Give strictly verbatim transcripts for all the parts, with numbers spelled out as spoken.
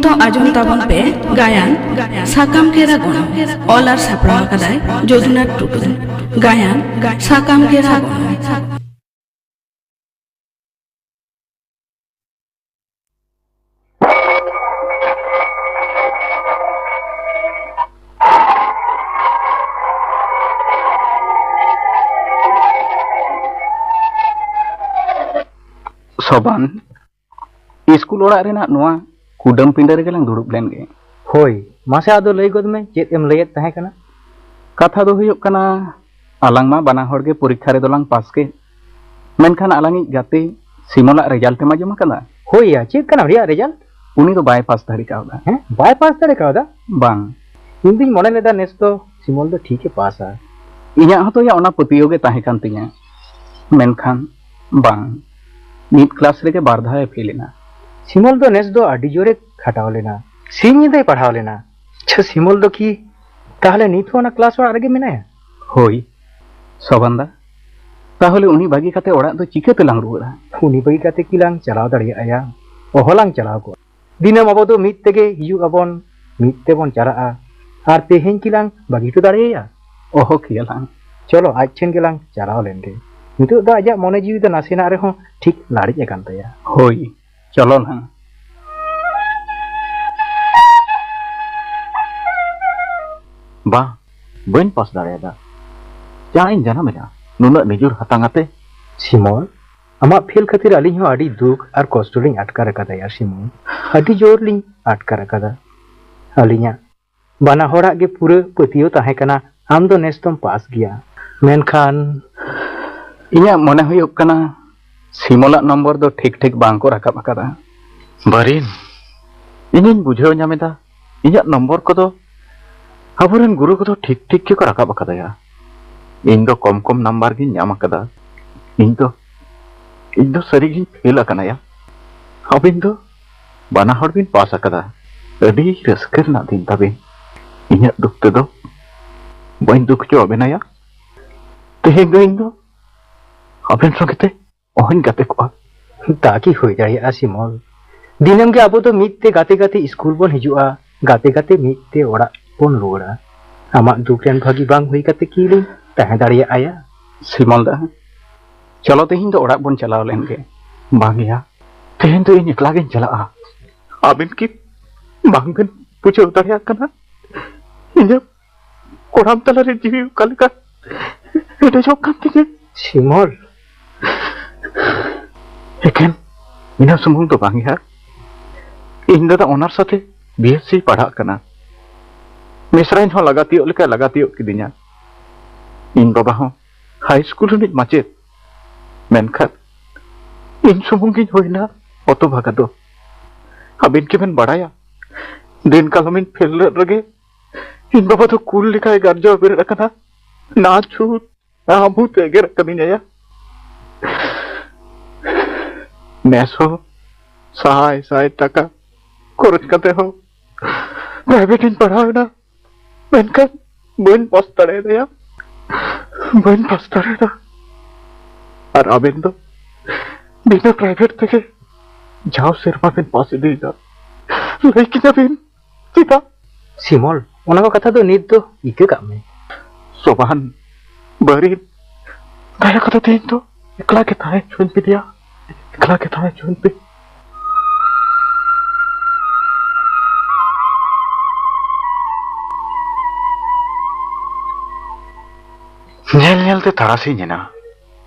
ᱱᱤᱛᱚᱜ ᱟᱸᱡᱚᱢ ᱛᱟᱵᱚᱱ ᱯᱮ ᱜᱟᱭᱟᱱ ᱥᱟᱠᱟᱢ ᱜᱮᱨᱟ ᱜᱚᱱᱚᱝ᱾ ᱚᱞ ᱟᱨ ᱥᱟᱯᱲᱟᱣ ᱟᱠᱟᱫᱟᱭ ᱡᱚᱫᱩᱱᱟᱛᱷ ᱴᱩᱰᱩ᱾ ᱜᱟᱭᱟᱱ ᱥᱟᱠᱟᱢ ᱜᱮᱨᱟ ᱜᱚᱱᱚᱝ᱾ ᱥᱚᱵᱟᱱ, ᱤᱥᱠᱩᱞ ᱚᱲᱟᱜ ᱨᱮᱱᱟᱜ ᱱᱚᱣᱟ ᱠᱩᱰᱟᱹᱢ ᱯᱤᱸᱰᱟᱹ ᱨᱮᱜᱮ ᱞᱟᱝ ᱫᱩᱲᱩᱵ ᱞᱮᱱ ᱜᱮ᱾ ᱦᱳᱭ, ᱢᱟᱥᱮ ᱟᱫᱚ ᱞᱟᱹᱭ ᱜᱚᱫ ᱢᱮ, ᱪᱮᱫ ᱮᱢ ᱞᱟᱹᱭᱮᱫ ᱛᱟᱦᱮᱸ ᱠᱟᱱᱟ? ᱠᱟᱛᱷᱟ ᱫᱚ ᱦᱩᱭᱩᱜ ᱠᱟᱱᱟ, ᱟᱞᱟᱝ ᱢᱟ ᱵᱟᱱᱟ ᱦᱚᱲ ᱜᱮ ᱯᱚᱨᱤᱠᱠᱷᱟ ᱨᱮᱫᱚ ᱞᱟᱝ ᱯᱟᱥ ᱠᱮᱫ, ᱢᱮᱱᱠᱷᱟᱱ ᱟᱞᱟᱝᱤᱡ ᱜᱟᱛᱮ ᱥᱤᱢᱚᱞᱟᱜ ᱨᱮᱡᱟᱞᱴ ᱮᱢ ᱟᱸᱡᱚᱢ ᱟᱠᱟᱫᱟ? ᱦᱳᱭ ᱭᱟ, ᱪᱮᱫ ᱠᱟᱱᱟ ᱩᱱᱤᱭᱟᱜ ᱨᱮᱡᱟᱞᱴ? ᱩᱱᱤ ᱫᱚ ᱵᱟᱭ ᱯᱟᱥ ᱫᱟᱲᱮ ᱠᱟᱣᱫᱟ᱾ ᱦᱮᱸ, ᱵᱟᱭ ᱯᱟᱥ ᱫᱟᱲᱮ ᱠᱟᱣᱫᱟ? ᱵᱟᱝ᱾ ᱤᱧ ᱫᱩᱧ ᱢᱚᱱᱮ ᱞᱮᱫᱟ ᱱᱮᱥ ᱫᱚ ᱥᱤᱢᱚᱞ ᱫᱚ ᱴᱷᱤᱠ ᱮ ᱯᱟᱥᱟ᱾ ᱤᱧᱟᱹᱜ ᱦᱚᱸᱛᱚ ᱭᱟ ᱚᱱᱟ ᱯᱟᱹᱛᱭᱟᱹᱣ ᱜᱮ ᱛᱟᱦᱮᱸ ᱠᱟᱱ ᱛᱤᱧᱟᱹ, ᱢᱮᱱᱠᱷᱟᱱ ᱵᱟᱝ, ᱢᱤᱫ ᱠᱞᱟᱥ ᱨᱮᱜᱮ ᱵᱟᱨ ᱫᱷᱟᱣ ᱮ ᱯᱷᱮᱞ ᱮᱱᱟ᱾ ᱥᱤᱢᱚᱞ ᱫᱚ ᱱᱮᱥ ᱫᱚ ᱟᱹᱰᱤ ᱡᱳᱨᱮ ᱠᱷᱟᱴᱟᱣ ᱞᱮᱱᱟ, ᱥᱤᱧ ᱧᱤᱫᱟᱹᱭ ᱯᱟᱲᱦᱟᱣ ᱞᱮᱱᱟ᱾ ᱟᱪᱪᱷᱟ, ᱥᱤᱢᱚᱞ ᱫᱚ ᱠᱤ ᱛᱟᱦᱞᱮ ᱱᱤᱛ ᱦᱚᱸ ᱚᱱᱟ ᱠᱞᱟᱥ ᱚᱲᱟᱜ ᱨᱮᱜᱮ ᱢᱮᱱᱟᱭᱟ? ᱦᱳᱭ᱾ ᱥᱚᱵᱟᱱᱫᱟ, ᱛᱟᱦᱚᱞᱮ ᱩᱱᱤ ᱵᱟᱹᱜᱤ ᱠᱟᱛᱮ ᱚᱲᱟᱜ ᱫᱚ ᱪᱤᱠᱟᱹ ᱛᱮᱞᱟᱝ ᱨᱩᱣᱟᱹᱲᱟ? ᱩᱱᱤ ᱵᱟᱹᱜᱤ ᱠᱟᱛᱮ ᱠᱤ ᱞᱟᱝ ᱪᱟᱞᱟᱣ ᱫᱟᱲᱮᱭᱟᱜᱼᱟ ᱭᱟ? ᱚᱦᱚᱞᱟᱝ ᱪᱟᱞᱟᱣ ᱠᱚᱜᱼᱟ᱾ ᱫᱤᱱᱟᱹᱢ ᱟᱵᱚ ᱫᱚ ᱢᱤᱫ ᱛᱮᱜᱮ ᱦᱤᱡᱩᱜ ᱟᱵᱚᱱ, ᱢᱤᱫ ᱛᱮᱵᱚᱱ ᱪᱟᱞᱟᱜᱼᱟ᱾ ᱟᱨ ᱛᱮᱦᱮᱧ ᱠᱤ ᱞᱟᱝ ᱵᱟᱹᱜᱤ ᱦᱚᱴᱚ ᱫᱟᱲᱮᱭᱟᱭᱟ? ᱚᱦᱚ ᱠᱮᱭᱟᱞᱟᱝ᱾ ᱪᱚᱞᱚ, ᱟᱡ ᱴᱷᱮᱱ ᱜᱮᱞᱟᱝ ᱪᱟᱞᱟᱣ ᱞᱮᱱ ᱜᱮ᱾ ᱱᱤᱛᱚᱜ ᱫᱚ ᱟᱡᱟᱜ ᱢᱚᱱᱮ ᱡᱤᱣᱤ ᱫᱚ ᱱᱟᱥᱮᱱᱟᱜ ᱨᱮᱦᱚᱸ ᱴᱷᱤᱠ ᱞᱟᱲᱮᱡ ᱟᱠᱟᱱ ᱛᱟᱭᱟ᱾ ᱦᱳᱭ, ᱪᱚᱞᱚ ᱞᱟᱝ᱾ ᱵᱟ, ᱵᱟᱹᱧ ᱯᱟᱥ ᱫᱟᱲᱮᱭᱟᱫᱟ᱾ ᱪᱟ ᱤᱧ ᱡᱟᱱᱟᱢ ᱮᱱᱟ ᱱᱩᱱᱟᱹᱜ ᱱᱤᱡᱩᱨ ᱦᱟᱛᱟᱝ ᱟᱛᱮ᱾ ᱥᱤᱢᱚᱞ, ᱟᱢᱟᱜ ᱯᱷᱮᱞ ᱠᱷᱟᱹᱛᱤᱨ ᱟᱹᱞᱤᱧ ᱦᱚᱸ ᱟᱹᱰᱤ ᱫᱩᱠ ᱟᱨ ᱠᱚᱥᱴᱚ ᱞᱤᱧ ᱟᱴᱠᱟᱨ ᱟᱠᱟᱫᱟ ᱭᱟ ᱥᱤᱢᱚᱞ᱾ ᱟᱹᱰᱤ ᱡᱳᱨ ᱞᱤᱧ ᱟᱴᱠᱟᱨ ᱟᱠᱟᱫᱟ᱾ ᱟᱹᱞᱤᱧᱟᱜ ᱵᱟᱱᱟ ᱦᱚᱲᱟᱜ ᱜᱮ ᱯᱩᱨᱟᱹ ᱯᱟᱹᱛᱭᱟᱹᱣ ᱛᱟᱦᱮᱸ ᱠᱟᱱᱟ, ᱟᱢ ᱫᱚ ᱱᱮᱥ ᱫᱚᱢ ᱯᱟᱥ ᱜᱮᱭᱟ᱾ ᱢᱮᱱᱠᱷᱟᱱ ᱤᱧᱟᱹᱜ ᱢᱚᱱᱮ ᱦᱩᱭᱩᱜ ᱠᱟᱱᱟ, ᱥᱤᱢᱚᱞᱟᱜ ᱱᱚᱢᱵᱚᱨ ᱫᱚ ᱴᱷᱤᱠ ᱴᱷᱤᱠ ᱵᱟᱝ ᱠᱚ ᱨᱟᱠᱟᱵ ᱟᱠᱟᱫᱟ᱾ ᱵᱟᱨᱤᱱ, ᱤᱧᱤᱧ ᱵᱩᱡᱷᱟᱹᱣ ᱧᱟᱢ ᱮᱫᱟ, ᱤᱧᱟᱹᱜ ᱱᱚᱢᱵᱚᱨ ᱠᱚᱫᱚ ᱟᱵᱚᱨᱮᱱ ᱜᱩᱨᱩ ᱠᱚᱫᱚ ᱴᱷᱤᱠ ᱴᱷᱤᱠ ᱜᱮᱠᱚ ᱨᱟᱠᱟᱵ ᱟᱠᱟᱫᱟᱭᱟ᱾ ᱤᱧ ᱫᱚ ᱠᱚᱢ ᱠᱚᱢ ᱱᱟᱢᱵᱟᱨ ᱜᱤᱧ ᱧᱟᱢ ᱟᱠᱟᱫᱟ᱾ ᱤᱧ ᱫᱚ, ᱤᱧ ᱫᱚ ᱥᱟᱹᱨᱤᱜᱤᱧ ᱯᱷᱮᱞ ᱟᱠᱟᱱᱟᱭᱟ᱾ ᱟᱹᱵᱤᱱ ᱫᱚ ᱵᱟᱱᱟ ᱦᱚᱲ ᱵᱤᱱ ᱯᱟᱥ ᱟᱠᱟᱫᱟ᱾ ᱟᱹᱰᱤ ᱨᱟᱹᱥᱠᱟᱹ ᱨᱮᱱᱟᱜ ᱫᱤᱱ ᱛᱟᱵᱤᱱ᱾ ᱤᱧᱟᱹᱜ ᱫᱩᱠ ᱛᱮᱫᱚ ᱵᱟᱹᱧ ᱫᱩᱠ ᱦᱚᱪᱚ ᱟᱵᱮᱱᱟᱭᱟ᱾ ᱛᱮᱦᱮᱧ ᱫᱚ ᱤᱧ ᱫᱚ ᱟᱵᱮᱱ ᱥᱚᱸᱜᱮ ᱛᱮ ᱚᱦᱚᱧ ᱜᱟᱛᱮ ᱠᱚᱜᱼᱟ᱾ ᱛᱟ ᱠᱤ ᱦᱩᱭ ᱫᱟᱲᱮᱭᱟᱜᱼᱟ ᱥᱤᱢᱚᱞ? ᱫᱤᱱᱟᱹᱢ ᱜᱮ ᱟᱵᱚ ᱫᱚ ᱢᱤᱫ ᱛᱮ ᱜᱟᱛᱮ ᱜᱟᱛᱮ ᱥᱠᱩᱞ ᱵᱚᱱ ᱦᱤᱡᱩᱜᱼᱟ, ᱜᱟᱛᱮ ᱜᱟᱛᱮ ᱢᱤᱫ ᱛᱮ ᱚᱲᱟᱜ ᱵᱚᱱ ᱨᱩᱣᱟᱹᱲᱟ᱾ ᱟᱢᱟᱜ ᱫᱩᱠ ᱨᱮᱱ ᱵᱷᱟᱹᱜᱤ ᱵᱟᱝ ᱦᱩᱭ ᱠᱟᱛᱮ ᱠᱤ ᱞᱤᱧ ᱛᱟᱦᱮᱸ ᱫᱟᱲᱮᱭᱟᱜᱼᱟ ᱭᱟ? ᱥᱤᱢᱚᱞ ᱫᱟ, ᱪᱚᱞᱚ ᱛᱮᱦᱮᱧ ᱫᱚ ᱚᱲᱟᱜ ᱵᱚᱱ ᱪᱟᱞᱟᱣ ᱞᱮᱱ ᱜᱮ᱾ ᱵᱟᱝ ᱭᱟ, ᱛᱮᱦᱮᱧ ᱫᱚ ᱤᱧ ᱮᱠᱞᱟ ᱜᱤᱧ ᱪᱟᱞᱟᱜᱼᱟ᱾ ᱟᱵᱤᱱ ᱠᱤ ᱵᱟᱝ ᱵᱤᱱ ᱵᱩᱡᱷᱟᱹᱣ ᱫᱟᱲᱮᱭᱟᱜ ᱠᱟᱱᱟ? ᱤᱧᱟᱹᱜ ᱠᱚᱲᱟᱢ ᱛᱟᱞᱟᱨᱮ ᱡᱤᱣᱤ ᱚᱠᱟ ᱞᱮᱠᱟ ᱦᱮᱰᱮᱡᱚᱜ ᱠᱟᱱ ᱛᱤᱧᱟᱹ᱾ ᱥᱤᱢᱚᱞ, ᱮᱠᱮᱱ ᱤᱱᱟᱹ ᱥᱩᱢᱩᱝ ᱫᱚ ᱵᱟᱝ ᱭᱟ, ᱤᱧ ᱫᱟᱫᱟ ᱚᱱᱟᱨ ᱥᱟᱛᱮ ᱵᱤ ᱮᱥ ᱥᱤ ᱯᱟᱲᱦᱟᱜ ᱠᱟᱱᱟ᱾ ᱢᱮᱥᱨᱟᱧ ᱦᱚᱸ ᱞᱟᱜᱟ ᱛᱤᱭᱳᱜ ᱞᱮᱠᱟ ᱞᱟᱜᱟ ᱛᱤᱭᱳᱜ ᱠᱤᱫᱤᱧᱟ᱾ ᱤᱧ ᱵᱟᱵᱟ ᱦᱚᱸ ᱦᱟᱭ ᱥᱠᱩᱞ ᱨᱤᱱᱤᱡ ᱢᱟᱪᱮᱫ᱾ ᱢᱮᱱᱠᱷᱟᱱ ᱤᱧ ᱥᱩᱢᱩᱝ ᱜᱤᱧ ᱦᱩᱭᱱᱟ ᱦᱚᱛᱚᱵᱷᱟᱜᱟ ᱫᱚ᱾ ᱟᱹᱵᱤᱱ ᱠᱤᱵᱤᱱ ᱵᱟᱲᱟᱭᱟ, ᱫᱤᱱ ᱠᱟᱞᱚᱢᱤᱧ ᱯᱷᱮᱞ ᱞᱮᱫ ᱨᱮᱜᱮ ᱤᱧ ᱵᱟᱵᱟ ᱫᱚ ᱠᱩᱞ ᱞᱮᱠᱟᱭ ᱜᱟᱨᱡᱟᱣ ᱵᱮᱨᱮᱫ ᱟᱠᱟᱱᱟ᱾ ᱱᱟ ᱪᱷᱩᱴ ᱟᱢ ᱦᱚᱸ ᱮᱜᱮᱨ ᱟᱠᱟᱫᱤᱧᱟᱭᱟ᱾ ᱱᱮᱥ ᱦᱚᱸ ᱥᱟᱭ ᱥᱟᱭ ᱴᱟᱠᱟ ᱠᱷᱚᱨᱚᱪ ᱠᱟᱛᱮ ᱦᱚᱸ ᱯᱨᱟᱭᱵᱷᱮᱴ ᱤᱧ ᱯᱟᱲᱦᱟᱣ ᱮᱱᱟ, ᱢᱮᱱᱠᱷᱟᱱ ᱵᱟᱹᱧ ᱯᱟᱥ ᱫᱟᱲᱮᱭᱟᱫᱟ᱾ ᱵᱟᱹᱧ ᱯᱟᱥ ᱫᱟᱲᱮᱭᱟᱫᱟ᱾ ᱟᱨ ᱟᱵᱮᱱ ᱫᱚ ᱵᱤᱱᱟᱹ ᱯᱨᱟᱭᱵᱷᱮᱴ ᱛᱮᱜᱮ ᱡᱟᱣ ᱥᱮᱨᱢᱟ ᱵᱮᱱ ᱯᱟᱥ ᱤᱫᱤᱭᱮᱫᱟ᱾ ᱞᱟᱹᱭ ᱠᱤᱧᱟ ᱵᱤᱱ ᱪᱮᱫᱟᱜ? ᱥᱤᱢᱚᱞ, ᱚᱱᱟ ᱠᱚ ᱠᱟᱛᱷᱟ ᱫᱚ ᱱᱤᱛ ᱫᱚ ᱤᱠᱟᱹ ᱠᱟᱜ ᱢᱮ᱾ ᱥᱳᱵᱷᱟᱱ, ᱵᱟᱹᱨᱤᱱ, ᱫᱟᱭᱟ ᱠᱟᱛᱮ ᱛᱮᱦᱮᱧ ᱫᱚ ᱮᱠᱞᱟ ᱜᱮ ᱛᱟᱦᱮᱸ ᱦᱚᱪᱚᱧ ᱯᱮ ᱫᱮᱭᱟ, ᱮᱠᱞᱟ ᱜᱮ ᱛᱟᱦᱮᱸ ᱦᱚᱪᱚᱧ ᱯᱮ᱾ ᱧᱮᱞ ᱧᱮᱞ ᱛᱮ ᱛᱟᱨᱟᱥᱤᱧ ᱮᱱᱟ᱾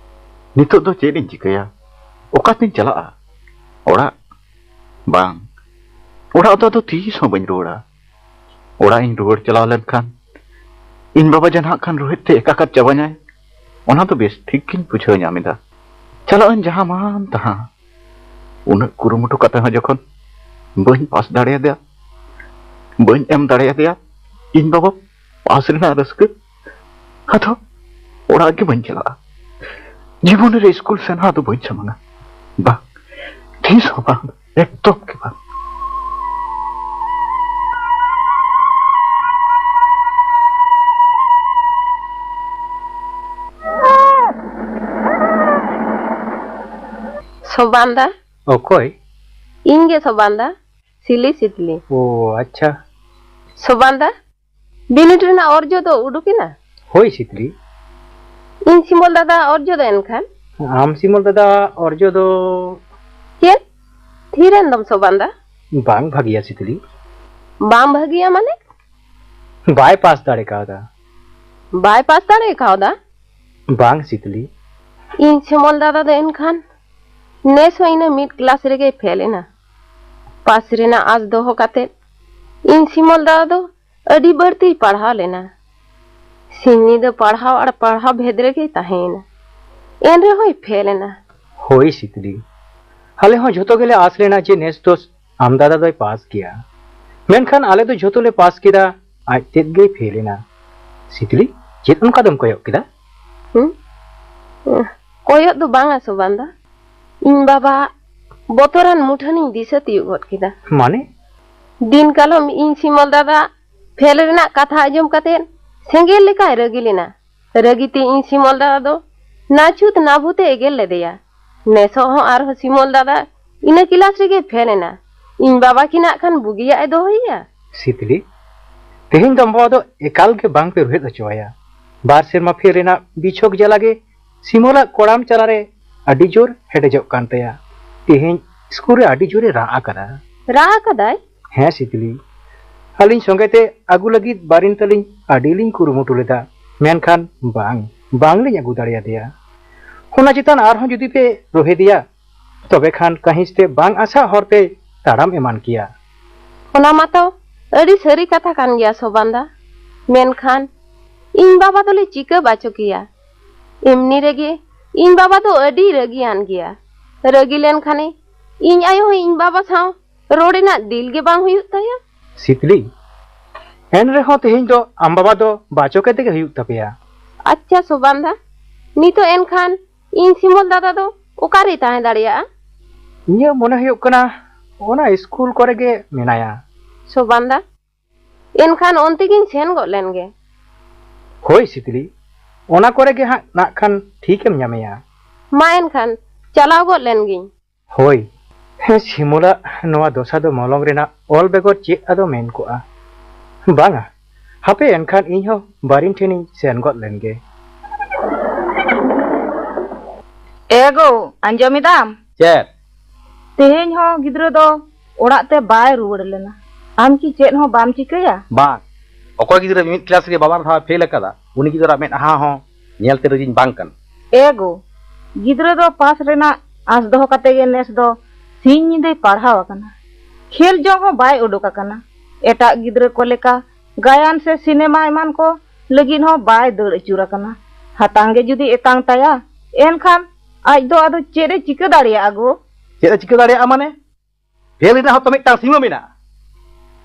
ᱱᱤᱛᱚᱜ ᱫᱚ ᱪᱮᱫ ᱤᱧ ᱪᱤᱠᱟᱹᱭᱟ? ᱚᱠᱟᱛᱤᱧ ᱪᱟᱞᱟᱜᱼᱟ? ᱚᱲᱟᱜ? ᱵᱟᱝ, ᱚᱲᱟᱜ ᱫᱚ ᱟᱫᱚ ᱛᱤᱥ ᱦᱚᱸ ᱵᱟᱹᱧ ᱨᱩᱣᱟᱹᱲᱟ᱾ ᱚᱲᱟᱜ ᱤᱧ ᱨᱩᱣᱟᱹᱲ ᱪᱟᱞᱟᱣ ᱞᱮᱱᱠᱷᱟᱱ ᱤᱧ ᱵᱟᱵᱟ ᱡᱮ ᱱᱟᱦᱟᱜ ᱠᱷᱟᱱ ᱨᱳᱦᱤᱛ ᱛᱮ ᱮᱠᱟᱠᱟᱛ ᱪᱟᱵᱟᱧᱟᱭ, ᱚᱱᱟ ᱫᱚ ᱵᱮᱥ ᱴᱷᱤᱠ ᱜᱤᱧ ᱵᱩᱡᱷᱟᱹᱣ ᱧᱟᱢ ᱮᱫᱟ᱾ ᱪᱟᱞᱟᱜ ᱟᱹᱧ ᱡᱟᱦᱟᱸ ᱢᱟᱱ ᱛᱟᱦᱟᱸ᱾ ᱩᱱᱟᱹᱜ ᱠᱩᱨᱩᱢᱩᱴᱩ ᱠᱟᱛᱮ ᱦᱚᱸ ᱡᱚᱠᱷᱚᱱ ᱵᱟᱹᱧ ᱯᱟᱥ ᱫᱟᱲᱮᱭᱟᱫᱮᱭᱟ, ᱵᱟᱹᱧ ᱮᱢ ᱫᱟᱲᱮᱭᱟᱫᱮᱭᱟ ᱤᱧ ᱵᱟᱵᱟ ᱯᱟᱥ ᱨᱮᱱᱟᱜ ᱨᱟᱹᱥᱠᱟᱹ, ᱟᱫᱚ ᱚᱲᱟᱜ ᱜᱮ ᱵᱟᱹᱧ ᱪᱟᱞᱟᱜᱼᱟ᱾ ᱡᱤᱵᱚᱱ ᱨᱮ ᱥᱠᱩᱞ ᱥᱮᱱ ᱦᱚᱸ ᱟᱫᱚ ᱵᱟᱹᱧ ᱥᱟᱢᱟᱝᱟ᱾ ᱵᱟᱝ, ᱛᱤᱥ ᱦᱚᱸ ᱵᱟᱝ, ᱮᱠᱫᱚᱢ ᱜᱮ ᱵᱟᱝ᱾ ᱥᱚᱵᱟᱱ ᱫᱟ᱾ ᱚᱠᱚᱭ? ᱤᱧ ᱜᱮ ᱥᱚᱵᱟᱱ ᱫᱟ, ᱥᱤᱞᱤ ᱥᱤᱛᱞᱤ᱾ ᱳ, ᱟᱪᱪᱷᱟ᱾ ᱥᱚᱵᱟᱱ ᱫᱟ, ᱵᱤᱱᱤᱰ ᱨᱮᱱᱟᱜ ᱚᱨᱡᱚ ᱫᱚ ᱩᱰᱩᱠ ᱮᱱᱟ? ᱦᱳᱭ ᱥᱤᱛᱞᱤ᱾ ᱤᱧ ᱥᱤᱢᱚᱞ ᱫᱟᱫᱟ ᱚᱨᱡᱚ ᱫᱚ ᱮᱱᱠᱷᱟᱱ? ᱟᱢ ᱥᱤᱢᱚᱞ ᱫᱟᱫᱟ ᱚᱨᱡᱚ ᱫᱚ? ᱪᱮᱫ? ᱛᱷᱤᱨ ᱮᱱ ᱫᱚᱢ ᱥᱚᱵᱟᱱ ᱫᱟ? ᱵᱟᱝ ᱵᱷᱟᱹᱜᱤᱭᱟ ᱥᱤᱛᱞᱤ᱾ ᱵᱟᱝ ᱵᱷᱟᱹᱜᱤᱭᱟ ᱢᱟᱱᱮ? ᱵᱟᱭ ᱯᱟᱥ ᱫᱟᱲᱮ ᱠᱟᱣᱫᱟ᱾ ᱵᱟᱭ ᱯᱟᱥ ᱫᱟᱲᱮ ᱠᱟᱣᱫᱟ? ᱵᱟᱝ ᱥᱤᱛᱞᱤ᱾ ᱤᱧ ᱥᱤᱢᱚᱞ ᱫᱟᱫᱟ ᱫᱚ ᱮᱱᱠᱷᱟᱱ ᱱᱮᱥ ᱦᱚᱸ ᱤᱱᱟᱹ ᱢᱤᱫ ᱠᱞᱟᱥ ᱨᱮᱜᱮᱭ ᱯᱷᱮᱞ ᱮᱱᱟ᱾ ᱯᱟᱥ ᱨᱮᱱᱟᱜ ᱟᱸᱥ ᱫᱚᱦᱚ ᱠᱟᱛᱮ ᱤᱧ ᱥᱤᱢᱚᱞ ᱫᱟᱫᱟ ᱫᱚ ᱟᱹᱰᱤ ᱵᱟᱹᱲᱛᱤᱭ ᱯᱟᱲᱦᱟᱣ ᱞᱮᱱᱟ᱾ ᱥᱤᱧ ᱧᱤᱫᱟᱹ ᱯᱟᱲᱦᱟᱣ ᱟᱨ ᱯᱟᱲᱦᱟᱣ ᱵᱷᱮᱫ ᱨᱮᱜᱮᱭ ᱛᱟᱦᱮᱸᱭᱮᱱᱟ᱾ ᱮᱱ ᱨᱮᱦᱚᱸᱭ ᱯᱷᱮᱞ ᱮᱱᱟ᱾ ᱦᱳᱭ ᱥᱤᱛᱞᱤ, ᱟᱞᱮ ᱦᱚᱸ ᱡᱷᱚᱛᱚ ᱜᱮᱞᱮ ᱟᱸᱥ ᱞᱮᱱᱟ ᱡᱮ ᱱᱮᱥ ᱫᱚ ᱟᱢ ᱫᱟᱫᱟ ᱫᱚᱭ ᱯᱟᱥ ᱜᱮᱭᱟ, ᱢᱮᱱᱠᱷᱟᱱ ᱟᱞᱮ ᱫᱚ ᱡᱷᱚᱛᱚ ᱞᱮ ᱯᱟᱥ ᱠᱮᱫᱟ, ᱟᱡ ᱛᱮᱫ ᱜᱮᱭ ᱯᱷᱮᱞ ᱮᱱᱟ᱾ ᱥᱤᱛᱞᱤ, ᱪᱮᱫ ᱚᱱᱠᱟ ᱫᱚᱢ ᱠᱚᱭᱚᱜ ᱠᱮᱫᱟ? ᱦᱩᱸ? ᱠᱚᱭᱚᱜ ᱫᱚ ᱵᱟᱝᱟ ᱥᱚᱵᱟᱱ ᱫᱟ, ᱤᱧ ᱵᱟᱵᱟ ᱵᱚᱛᱚᱨᱟᱱ ᱢᱩᱴᱷᱟᱹᱱᱤᱧ ᱫᱤᱥᱟᱹ ᱛᱤᱭᱳᱜ ᱜᱚᱫ ᱠᱮᱫᱟ᱾ ᱢᱟᱱᱮ? ᱫᱤᱱ ᱠᱟᱞᱚᱢ ᱤᱧ ᱥᱤᱢᱚᱞ ᱫᱟᱫᱟ ᱯᱷᱮᱞ ᱨᱮᱱᱟᱜ ᱠᱟᱛᱷᱟ ᱟᱸᱡᱚᱢ ᱠᱟᱛᱮ ᱥᱮᱸᱜᱮᱞ ᱞᱮᱠᱟᱭ ᱨᱟᱹᱜᱤ ᱞᱮᱱᱟ᱾ ᱨᱟᱹᱜᱤ ᱛᱮ ᱤᱧ ᱥᱤᱢᱚᱞ ᱫᱟᱫᱟ ᱫᱚ ᱱᱟᱪᱷᱩᱛ ᱱᱟᱵᱷᱩᱛᱮ ᱮᱜᱮᱨ ᱞᱮᱫᱮᱭᱟ᱾ ᱱᱮᱥᱚᱜ ᱦᱚᱸ ᱟᱨᱦᱚᱸ ᱥᱤᱢᱚᱞ ᱫᱟᱫᱟ ᱤᱱᱟᱹ ᱠᱤᱞᱟᱥ ᱨᱮᱜᱮ ᱯᱷᱮᱞ ᱮᱱᱟ᱾ ᱤᱧ ᱵᱟᱵᱟ ᱠᱤ ᱱᱟᱜ ᱠᱷᱟᱱ ᱵᱩᱜᱤᱭᱟᱜ ᱮ ᱫᱚᱦᱚᱭᱮᱭᱟ? ᱥᱤᱛᱞᱤ, ᱛᱮᱦᱮᱧ ᱫᱚ ᱟᱢ ᱵᱟᱵᱟ ᱫᱚ ᱮᱠᱟᱞ ᱜᱮ ᱵᱟᱝ ᱯᱮ ᱨᱩᱦᱮᱫ ᱦᱚᱪᱚ ᱟᱭᱟ᱾ ᱵᱟᱨ ᱥᱮᱨᱢᱟ ᱯᱷᱮᱞ ᱨᱮᱱᱟᱜ ᱵᱤᱪᱷᱚᱠ ᱡᱟᱞᱟ ᱜᱮ ᱥᱤᱢᱚᱞᱟᱜ ᱠᱚᱲᱟᱢ ᱪᱟᱞᱟ ᱨᱮ ᱟᱹᱰᱤ ᱡᱳᱨ ᱦᱮᱰᱮᱡᱚᱜ ᱠᱟᱱ ᱛᱟᱭᱟ᱾ ᱛᱮᱦᱮᱧ ᱥᱠᱩᱞ ᱨᱮ ᱟᱹᱰᱤ ᱡᱳᱨᱮ ᱨᱟᱜ ᱟᱠᱟᱫᱟ᱾ ᱨᱟᱜ ᱟᱠᱟᱫᱟᱭ? ᱦᱮᱸ ᱥᱤᱛᱞᱤ, ᱟᱹᱞᱤᱧ ᱥᱚᱸᱜᱮ ᱛᱮ ᱟᱹᱜᱩ ᱞᱟᱹᱜᱤᱫ ᱵᱟᱨᱤᱱ ᱛᱟᱹᱞᱤᱧ ᱟᱹᱰᱤ ᱞᱤᱧ ᱠᱩᱨᱩᱢᱩᱴᱩ ᱞᱮᱫᱟ, ᱢᱮᱱᱠᱷᱟᱱ ᱵᱟᱝ, ᱵᱟᱝᱞᱤᱧ ᱟᱹᱜᱩ ᱫᱟᱲᱮᱭᱟᱫᱮᱭᱟ᱾ ᱚᱱᱟ ᱪᱮᱛᱟᱱ ᱟᱨᱦᱚᱸ ᱡᱩᱫᱤ ᱯᱮ ᱨᱚᱦᱮᱫᱮᱭᱟ, ᱛᱚᱵᱮ ᱠᱷᱟᱱ ᱠᱟᱹᱦᱤᱥ ᱛᱮ ᱵᱟᱝ ᱟᱥᱟᱜ ᱦᱚᱨ ᱛᱮᱭ ᱛᱟᱲᱟᱢ ᱮᱢᱟᱱ ᱠᱮᱭᱟ᱾ ᱚᱱᱟ ᱢᱟᱛᱚ ᱟᱹᱰᱤ ᱥᱟᱹᱨᱤ ᱠᱟᱛᱷᱟ ᱠᱟᱱ ᱜᱮᱭᱟ ᱥᱚᱵᱟᱱ ᱫᱟ, ᱢᱮᱱᱠᱷᱟᱱ ᱤᱧ ᱵᱟᱵᱟ ᱫᱚᱞᱮ ᱪᱤᱠᱟᱹ ᱵᱟᱪᱚ ᱠᱮᱭᱟ᱾ ᱮᱢᱱᱤ ᱨᱮᱜᱮ ᱤᱧ ᱵᱟᱵᱟ ᱫᱚ ᱟᱹᱰᱤ ᱨᱟᱹᱜᱤᱭᱟᱱ ᱜᱮᱭᱟ᱾ ᱨᱟᱹᱜᱤ ᱞᱮᱱᱠᱷᱟᱱᱮ ᱤᱧ ᱟᱭᱳ ᱦᱚᱸ ᱤᱧ ᱵᱟᱵᱟ ᱥᱟᱶ ᱨᱚᱲ ᱨᱮᱱᱟᱜ ᱫᱤᱞ ᱜᱮ ᱵᱟᱝ ᱦᱩᱭᱩᱜ ᱛᱟᱭᱟ᱾ ᱥᱤᱛᱞᱤ, ᱮᱱ ᱨᱮᱦᱚᱸ ᱛᱮᱦᱮᱧ ᱫᱚ ᱟᱢ ᱵᱟᱵᱟ ᱫᱚ ᱵᱟᱪᱚ ᱠᱟᱛᱮ ᱜᱮ ᱦᱩᱭᱩᱜ ᱛᱟᱯᱮᱭᱟ᱾ ᱟᱪᱪᱷᱟ ᱥᱚᱵᱟᱱ ᱫᱟ, ᱱᱤᱛᱚᱜ ᱮᱱᱠᱷᱟᱱ ᱤᱧ ᱥᱤᱢᱚᱞ ᱫᱟᱫᱟ ᱫᱚ ᱚᱠᱟᱨᱮᱭ ᱛᱟᱦᱮᱸ ᱫᱟᱲᱮᱭᱟᱜᱼᱟ? ᱤᱧᱟᱹᱜ ᱢᱚᱱᱮ ᱦᱩᱭᱩᱜ ᱠᱟᱱᱟ ᱚᱱᱟ ᱥᱠᱩᱞ ᱠᱚᱨᱮ ᱜᱮ ᱢᱮᱱᱟᱭᱟ᱾ ᱥᱚᱵᱟᱱ ᱫᱟ, ᱮᱱᱠᱷᱟᱱ ᱚᱱᱛᱮ ᱜᱤᱧ ᱥᱮᱱ ᱜᱚᱫ ᱞᱮᱱ ᱜᱮ᱾ ᱦᱳᱭ ᱥᱤᱛᱞᱤ, ᱚᱱᱟ ᱠᱚᱨᱮ ᱜᱮ ᱦᱟᱸᱜ ᱱᱟᱜ ᱠᱷᱟᱱ ᱴᱷᱤᱠᱮᱢ ᱧᱟᱢᱮᱭᱟ᱾ ᱢᱟ ᱮᱱᱠᱷᱟᱱ ᱪᱟᱞᱟᱣ ᱜᱚᱫ ᱞᱮᱱ ᱜᱤᱧ᱾ ᱦᱳᱭ, ᱥᱤᱢᱚᱞᱟᱜ ᱱᱚᱣᱟ ᱫᱚᱥᱟ ᱫᱚ ᱢᱚᱞᱚᱝ ᱨᱮᱱᱟᱜ ᱚᱞ ᱵᱮᱜᱚᱨ ᱪᱮᱫ ᱟᱫᱚ ᱢᱮᱱ ᱠᱚᱜᱼᱟ? ᱵᱟᱝᱟ, ᱦᱟᱯᱮ ᱮᱱᱠᱷᱟᱱ ᱤᱧ ᱦᱚᱸ ᱵᱟᱨᱤᱱ ᱴᱷᱮᱱᱤᱧ ᱥᱮᱱ ᱜᱚᱫ ᱞᱮᱱ ᱜᱮ᱾ ᱮ ᱜᱳ, ᱟᱸᱡᱚᱢ ᱮᱫᱟᱢ? ᱪᱮᱫ? ᱛᱮᱦᱮᱧ ᱦᱚᱸ ᱜᱤᱫᱽᱨᱟᱹ ᱫᱚ ᱚᱲᱟᱜ ᱛᱮ ᱵᱟᱭ ᱨᱩᱣᱟᱹᱲ ᱞᱮᱱᱟ᱾ ᱟᱢ ᱠᱤ ᱪᱮᱫ ᱦᱚᱸ ᱵᱟᱢ ᱪᱤᱠᱟᱹᱭᱟ? ᱵᱟᱝ᱾ ᱚᱠᱚᱭ ᱜᱤᱫᱽᱨᱟᱹ ᱢᱤᱫ ᱠᱞᱟᱥ ᱨᱮᱜᱮ ᱵᱟᱵᱟᱨ ᱫᱷᱟᱣ ᱯᱷᱮᱞ ᱟᱠᱟᱫᱟ, ᱩᱱᱤ ᱜᱤᱫᱽᱨᱟᱹᱣᱟᱜ ᱢᱮᱫᱦᱟ ᱦᱚᱸ ᱧᱮᱞ ᱛᱮ ᱨᱟᱹᱡᱤᱧ ᱵᱟᱝ ᱠᱟᱱᱟ᱾ ᱮ ᱜᱳ, ᱜᱤᱫᱽᱨᱟᱹ ᱫᱚ ᱯᱟᱥ ᱨᱮᱱᱟᱜ ᱟᱸᱥ ᱫᱚᱦᱚ ᱠᱟᱛᱮ ᱜᱮ ᱱᱮᱥ ᱫᱚ ᱥᱤᱧ ᱧᱤᱫᱟᱹᱭ ᱯᱟᱲᱦᱟᱣ ᱟᱠᱟᱱᱟ᱾ ᱠᱷᱮᱞ ᱡᱚᱝ ᱦᱚᱸ ᱵᱟᱭ ᱩᱰᱩᱠ ᱟᱠᱟᱱᱟ᱾ ᱮᱴᱟᱜ ᱜᱤᱫᱽᱨᱟᱹ ᱠᱚ ᱞᱮᱠᱟ ᱜᱟᱭᱟᱱ ᱥᱮ ᱥᱤᱱᱮᱢᱟ ᱮᱢᱟᱱ ᱠᱚ ᱞᱟᱹᱜᱤᱫ ᱦᱚᱸ ᱵᱟᱭ ᱫᱟᱹᱲ ᱟᱹᱪᱩᱨ ᱟᱠᱟᱱᱟ᱾ ᱦᱟᱛᱟᱝ ᱜᱮ ᱡᱩᱫᱤ ᱮᱛᱟᱝ ᱛᱟᱭᱟ, ᱮᱱᱠᱷᱟᱱ ᱟᱡ ᱫᱚ ᱟᱫᱚ ᱪᱮᱫ ᱮ ᱪᱤᱠᱟᱹ ᱫᱟᱲᱮᱭᱟᱜᱼᱟ ᱜᱳ? ᱪᱮᱫ ᱮ ᱪᱤᱠᱟᱹ ᱫᱟᱲᱮᱭᱟᱜᱼᱟ ᱢᱟᱱᱮ? ᱯᱷᱮᱞ ᱨᱮᱱᱟᱜ ᱦᱚᱸ ᱛᱚ ᱢᱤᱫᱴᱟᱝ ᱥᱤᱢᱟᱹ ᱢᱮᱱᱟᱜᱼᱟ᱾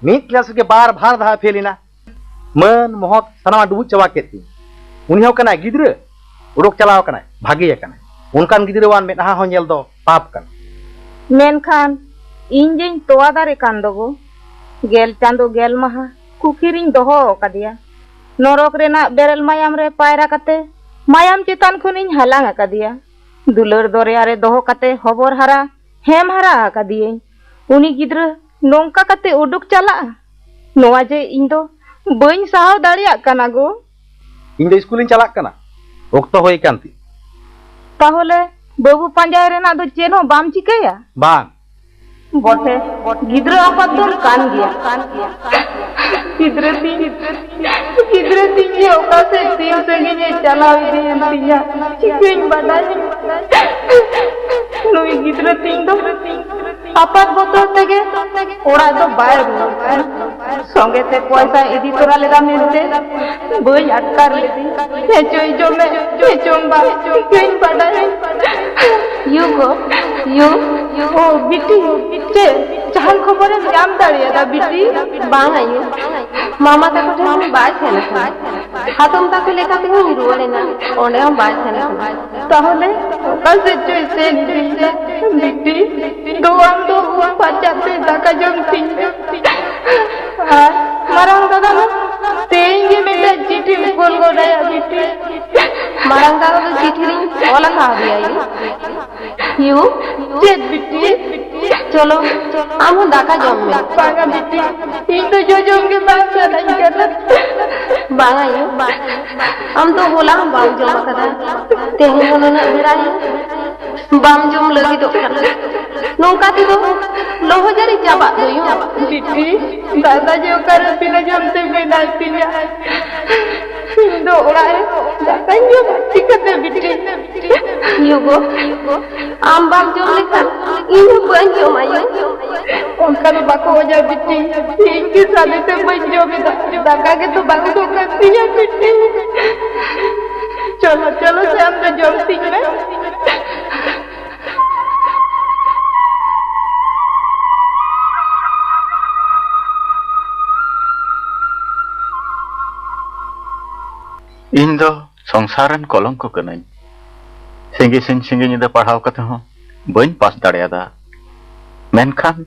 ᱢᱤᱫ ᱠᱞᱟᱥ ᱨᱮᱜᱮ ᱵᱟᱨ ᱵᱷᱟᱨ ᱫᱷᱟᱣ ᱯᱷᱮᱞ ᱮᱱᱟ᱾ ᱢᱟᱹᱱ ᱢᱚᱦᱚᱛ ᱥᱟᱱᱟᱢᱟᱜ ᱰᱩᱵᱩᱡ ᱪᱟᱵᱟ ᱠᱮᱫ ᱛᱤᱧ᱾ ᱩᱱᱤ ᱦᱚᱸ ᱠᱟᱱᱟᱭ ᱜᱤᱫᱽᱨᱟᱹ, ᱩᱰᱩᱠ ᱪᱟᱞᱟᱣ ᱠᱟᱱᱟᱭ, ᱵᱷᱟᱜᱮ ᱟᱠᱟᱱᱟᱭ᱾ ᱚᱱᱠᱟᱱ ᱜᱤᱫᱽᱨᱟᱹᱣᱟᱱ ᱢᱮᱫᱦᱟ ᱦᱚᱸ ᱧᱮᱞ ᱫᱚ ᱯᱟᱯ ᱠᱟᱱᱟ᱾ ᱢᱮᱱᱠᱷᱟᱱ ᱤᱧ ᱡᱮᱧ ᱛᱚᱣᱟ ᱫᱟᱨᱮ ᱠᱟᱱ ᱫᱚᱜᱚ, ᱜᱮᱞ ᱪᱟᱸᱫᱚ ᱜᱮᱞ ᱢᱟᱦᱟ ᱠᱩᱠᱷᱤ ᱨᱤᱧ ᱫᱚᱦᱚ ᱟᱠᱟᱫᱮᱭᱟ᱾ ᱱᱚᱨᱚᱠ ᱨᱮᱱᱟᱜ ᱵᱮᱨᱮᱞ ᱢᱟᱭᱟᱢ ᱨᱮ ᱯᱟᱭᱨᱟ ᱠᱟᱛᱮ ᱢᱟᱭᱟᱢ ᱪᱮᱛᱟᱱ ᱠᱷᱚᱱᱤᱧ ᱦᱟᱞᱟᱝ ᱟᱠᱟᱫᱮᱭᱟ᱾ ᱫᱩᱞᱟᱹᱲ ᱫᱚᱨᱭᱟ ᱨᱮ ᱫᱚᱦᱚ ᱠᱟᱛᱮ ᱦᱚᱵᱚᱨ ᱦᱟᱨᱟ, ᱦᱮᱢ ᱦᱟᱨᱟ ᱟᱠᱟᱫᱮᱭᱟᱹᱧ᱾ ᱩᱱᱤ ᱜᱤᱫᱽᱨᱟᱹ ᱱᱚᱝᱠᱟ ᱠᱟᱛᱮ ᱩᱰᱩᱠ ᱪᱟᱞᱟᱜᱼᱟ? ᱱᱚᱣᱟ ᱡᱮ ᱤᱧ ᱫᱚ ᱵᱟᱹᱧ ᱥᱟᱦᱟᱣ ᱫᱟᱲᱮᱭᱟᱜ ᱠᱟᱱᱟ ᱜᱳ᱾ ᱤᱧ ᱫᱚ ᱥᱠᱩᱞᱤᱧ ᱪᱟᱞᱟᱜ ᱠᱟᱱᱟ, ᱚᱠᱛᱚ ᱦᱩᱭ ᱟᱠᱟᱱ ᱛᱤᱧ᱾ ᱛᱟᱦᱚᱞᱮ ᱵᱟᱹᱵᱩ ᱯᱟᱸᱡᱟᱭ ᱨᱮᱱᱟᱜ ᱫᱚ ᱪᱮᱫ ᱦᱚᱸ ᱵᱟᱢ ᱪᱤᱠᱟᱹᱭᱟ? ᱵᱟᱝ᱾ ᱵᱚᱴᱷᱮ, ᱜᱤᱫᱽᱨᱟᱹ ᱟᱯᱟᱛ ᱫᱚᱢ ᱠᱟᱱ ᱜᱮᱭᱟ᱾ ᱜᱤᱫᱽᱨᱟᱹ ᱛᱤᱧ, ᱜᱤᱫᱽᱨᱟᱹ ᱛᱤᱧ ᱡᱮ ᱚᱠᱟ ᱥᱮᱫ ᱛᱤᱱ ᱥᱟᱺᱜᱤᱧ ᱮ ᱪᱟᱞᱟᱣ ᱤᱫᱤᱭᱮᱱ ᱛᱤᱧᱟ, ᱪᱤᱠᱟᱹᱧ ᱵᱟᱰᱟᱭ? ᱱᱩᱭ ᱜᱤᱫᱽᱨᱟᱹ ᱛᱤᱧ ᱫᱚ ᱟᱯᱟᱛ ᱵᱚᱛᱚᱨ ᱛᱮᱜᱮ ᱚᱲᱟᱜ ᱫᱚ ᱵᱟᱭ ᱨᱩᱣᱟᱹᱲ ᱠᱟᱱᱟ᱾ ᱥᱚᱸᱜᱮ ᱛᱮ ᱯᱚᱭᱥᱟ ᱤᱫᱤ ᱛᱚᱨᱟ ᱞᱮᱫᱟ ᱢᱮᱱᱛᱮ ᱵᱟᱹᱧ ᱟᱴᱠᱟᱨ ᱞᱮᱫᱮ᱾ ᱦᱮᱸ ᱪᱚᱭ ᱡᱚᱢᱮ, ᱦᱮᱸ ᱪᱚᱝ ᱵᱟᱝ, ᱪᱤᱠᱟᱹᱧ ᱵᱟᱰᱟᱭ? ᱭᱩ ᱜᱳ, ᱭᱩ᱾ ᱳ ᱵᱤᱴᱤ, ᱪᱮᱫ ᱡᱟᱦᱟᱱ ᱠᱷᱚᱵᱚᱨᱮᱢ ᱧᱟᱢ ᱫᱟᱲᱮᱭᱟᱫᱟ ᱵᱤᱴᱤ? ᱵᱟᱝ ᱟᱭᱳ, ᱢᱟᱢᱟ ᱛᱟᱠᱚ ᱴᱷᱮᱱ ᱦᱚᱸ ᱵᱟᱭ ᱥᱮᱱ ᱟᱠᱟᱱᱟ᱾ ᱦᱟᱛᱚᱢ ᱛᱟᱠᱚ ᱞᱮᱠᱟ ᱛᱮᱦᱚᱸᱧ ᱨᱩᱣᱟᱹᱲ ᱮᱱᱟ, ᱚᱸᱰᱮ ᱦᱚᱸ ᱵᱟᱭ ᱥᱮᱱ ᱟᱠᱟᱱᱟ᱾ ᱛᱟᱦᱚᱞᱮ ᱚᱠᱟ ᱥᱮᱫ ᱪᱚᱭ ᱥᱮᱱ ᱤᱫᱤᱭᱮᱱᱟ? ᱵᱤᱴᱤ, ᱫᱩ ᱟᱢ ᱫᱚ ᱩᱢ ᱯᱷᱟᱨᱪᱟᱜ ᱛᱮ ᱫᱟᱠᱟ ᱡᱚᱢ ᱛᱤᱧ ᱢᱮ᱾ ᱟᱨ ᱢᱟᱨᱟᱝ ᱫᱟᱫᱟ ᱦᱚᱸ ᱛᱮᱦᱮᱧ ᱜᱮ ᱢᱤᱫᱴᱟᱝ ᱪᱤᱴᱷᱤᱢ ᱠᱳᱞ ᱜᱚᱫ ᱟᱭᱟ ᱵᱤᱴᱤ᱾ ᱢᱟᱨᱟᱝ ᱫᱟᱫᱟ ᱫᱚ ᱪᱤᱴᱷᱤ ᱨᱤᱧ ᱚᱞ ᱟᱠᱟᱣᱟᱫᱮᱭᱟ ᱭᱩ᱾ ᱭᱩ? ᱪᱮᱫ ᱵᱤᱴᱤ? ᱪᱚᱞᱚ, ᱟᱢ ᱦᱚᱸ ᱫᱟᱠᱟ ᱡᱚᱢ ᱢᱮ᱾ ᱵᱟᱝᱟ ᱵᱤᱴᱤ, ᱤᱧ ᱫᱚ ᱡᱚᱡᱚᱢ ᱜᱮ ᱵᱟᱝ ᱥᱟᱱᱟᱧ ᱠᱟᱱᱟ᱾ ᱵᱟᱝᱟ ᱭᱳ, ᱟᱢ ᱫᱚ ᱦᱚᱞᱟ ᱦᱚᱸ ᱵᱟᱢ ᱡᱚᱢ ᱟᱠᱟᱫᱟ, ᱛᱮᱦᱮᱧ ᱦᱚᱸ ᱱᱩᱱᱟᱹᱜ ᱵᱮᱲᱟ ᱵᱟᱢ ᱡᱚᱢ ᱞᱟᱹᱜᱤᱫᱚᱜ ᱠᱟᱱᱟ᱾ ᱱᱚᱝᱠᱟ ᱛᱮᱫᱚ ᱞᱚᱦᱚᱡᱟᱹᱨᱤ ᱪᱟᱵᱟᱜ ᱫᱚ ᱭᱳ᱾ ᱵᱤᱴᱤ, ᱫᱟᱫᱟ ᱡᱮ ᱚᱠᱟᱨᱮ ᱵᱤᱱᱟᱹ ᱡᱚᱢ ᱛᱮ ᱢᱮᱱᱟᱜ ᱛᱤᱧᱟ, ᱤᱧ ᱫᱚ ᱚᱲᱟᱜ ᱨᱮ ᱫᱟᱠᱟᱧ ᱡᱚᱢᱟ ᱪᱤᱠᱟᱹᱛᱮ ᱵᱤᱴᱤ? ᱭᱳ ᱜᱚ, ᱟᱢ ᱵᱟᱢ ᱡᱚᱢ ᱞᱮᱠᱷᱟᱱ ᱤᱧ ᱦᱚᱸ ᱵᱟᱹᱧ ᱡᱚᱢᱟ ᱭᱳ᱾ ᱚᱱᱠᱟ ᱫᱚ ᱵᱟᱠᱚ ᱚᱡᱟ ᱵᱤᱴᱤ, ᱤᱧ ᱜᱮ ᱥᱟᱫᱮ ᱛᱮ ᱵᱟᱹᱧ ᱡᱚᱢ ᱮᱫᱟ, ᱫᱟᱠᱟ ᱜᱮᱛᱚ ᱵᱟᱝ ᱩᱰᱩᱠ ᱠᱟᱱ ᱛᱤᱧᱟ ᱵᱤᱴᱤ᱾ ᱪᱚᱞᱚ ᱪᱚᱞᱚ ᱥᱮ ᱟᱢ ᱫᱚ ᱡᱚᱢ ᱛᱤᱧ ᱢᱮ᱾ ᱤᱧ ᱫᱚ ᱥᱚᱝᱥᱟᱨ ᱨᱮᱱ ᱠᱚᱞᱚᱝᱠᱚ ᱠᱟᱹᱱᱟᱹᱧ᱾ ᱥᱤᱸᱜᱤ ᱥᱤᱧ ᱥᱤᱸᱜᱤ ᱧᱤᱫᱟᱹ ᱯᱟᱲᱦᱟᱣ ᱠᱟᱛᱮ ᱦᱚᱸ ᱵᱟᱹᱧ ᱯᱟᱥ ᱫᱟᱲᱮᱭᱟᱫᱟ᱾ ᱢᱮᱱᱠᱷᱟᱱ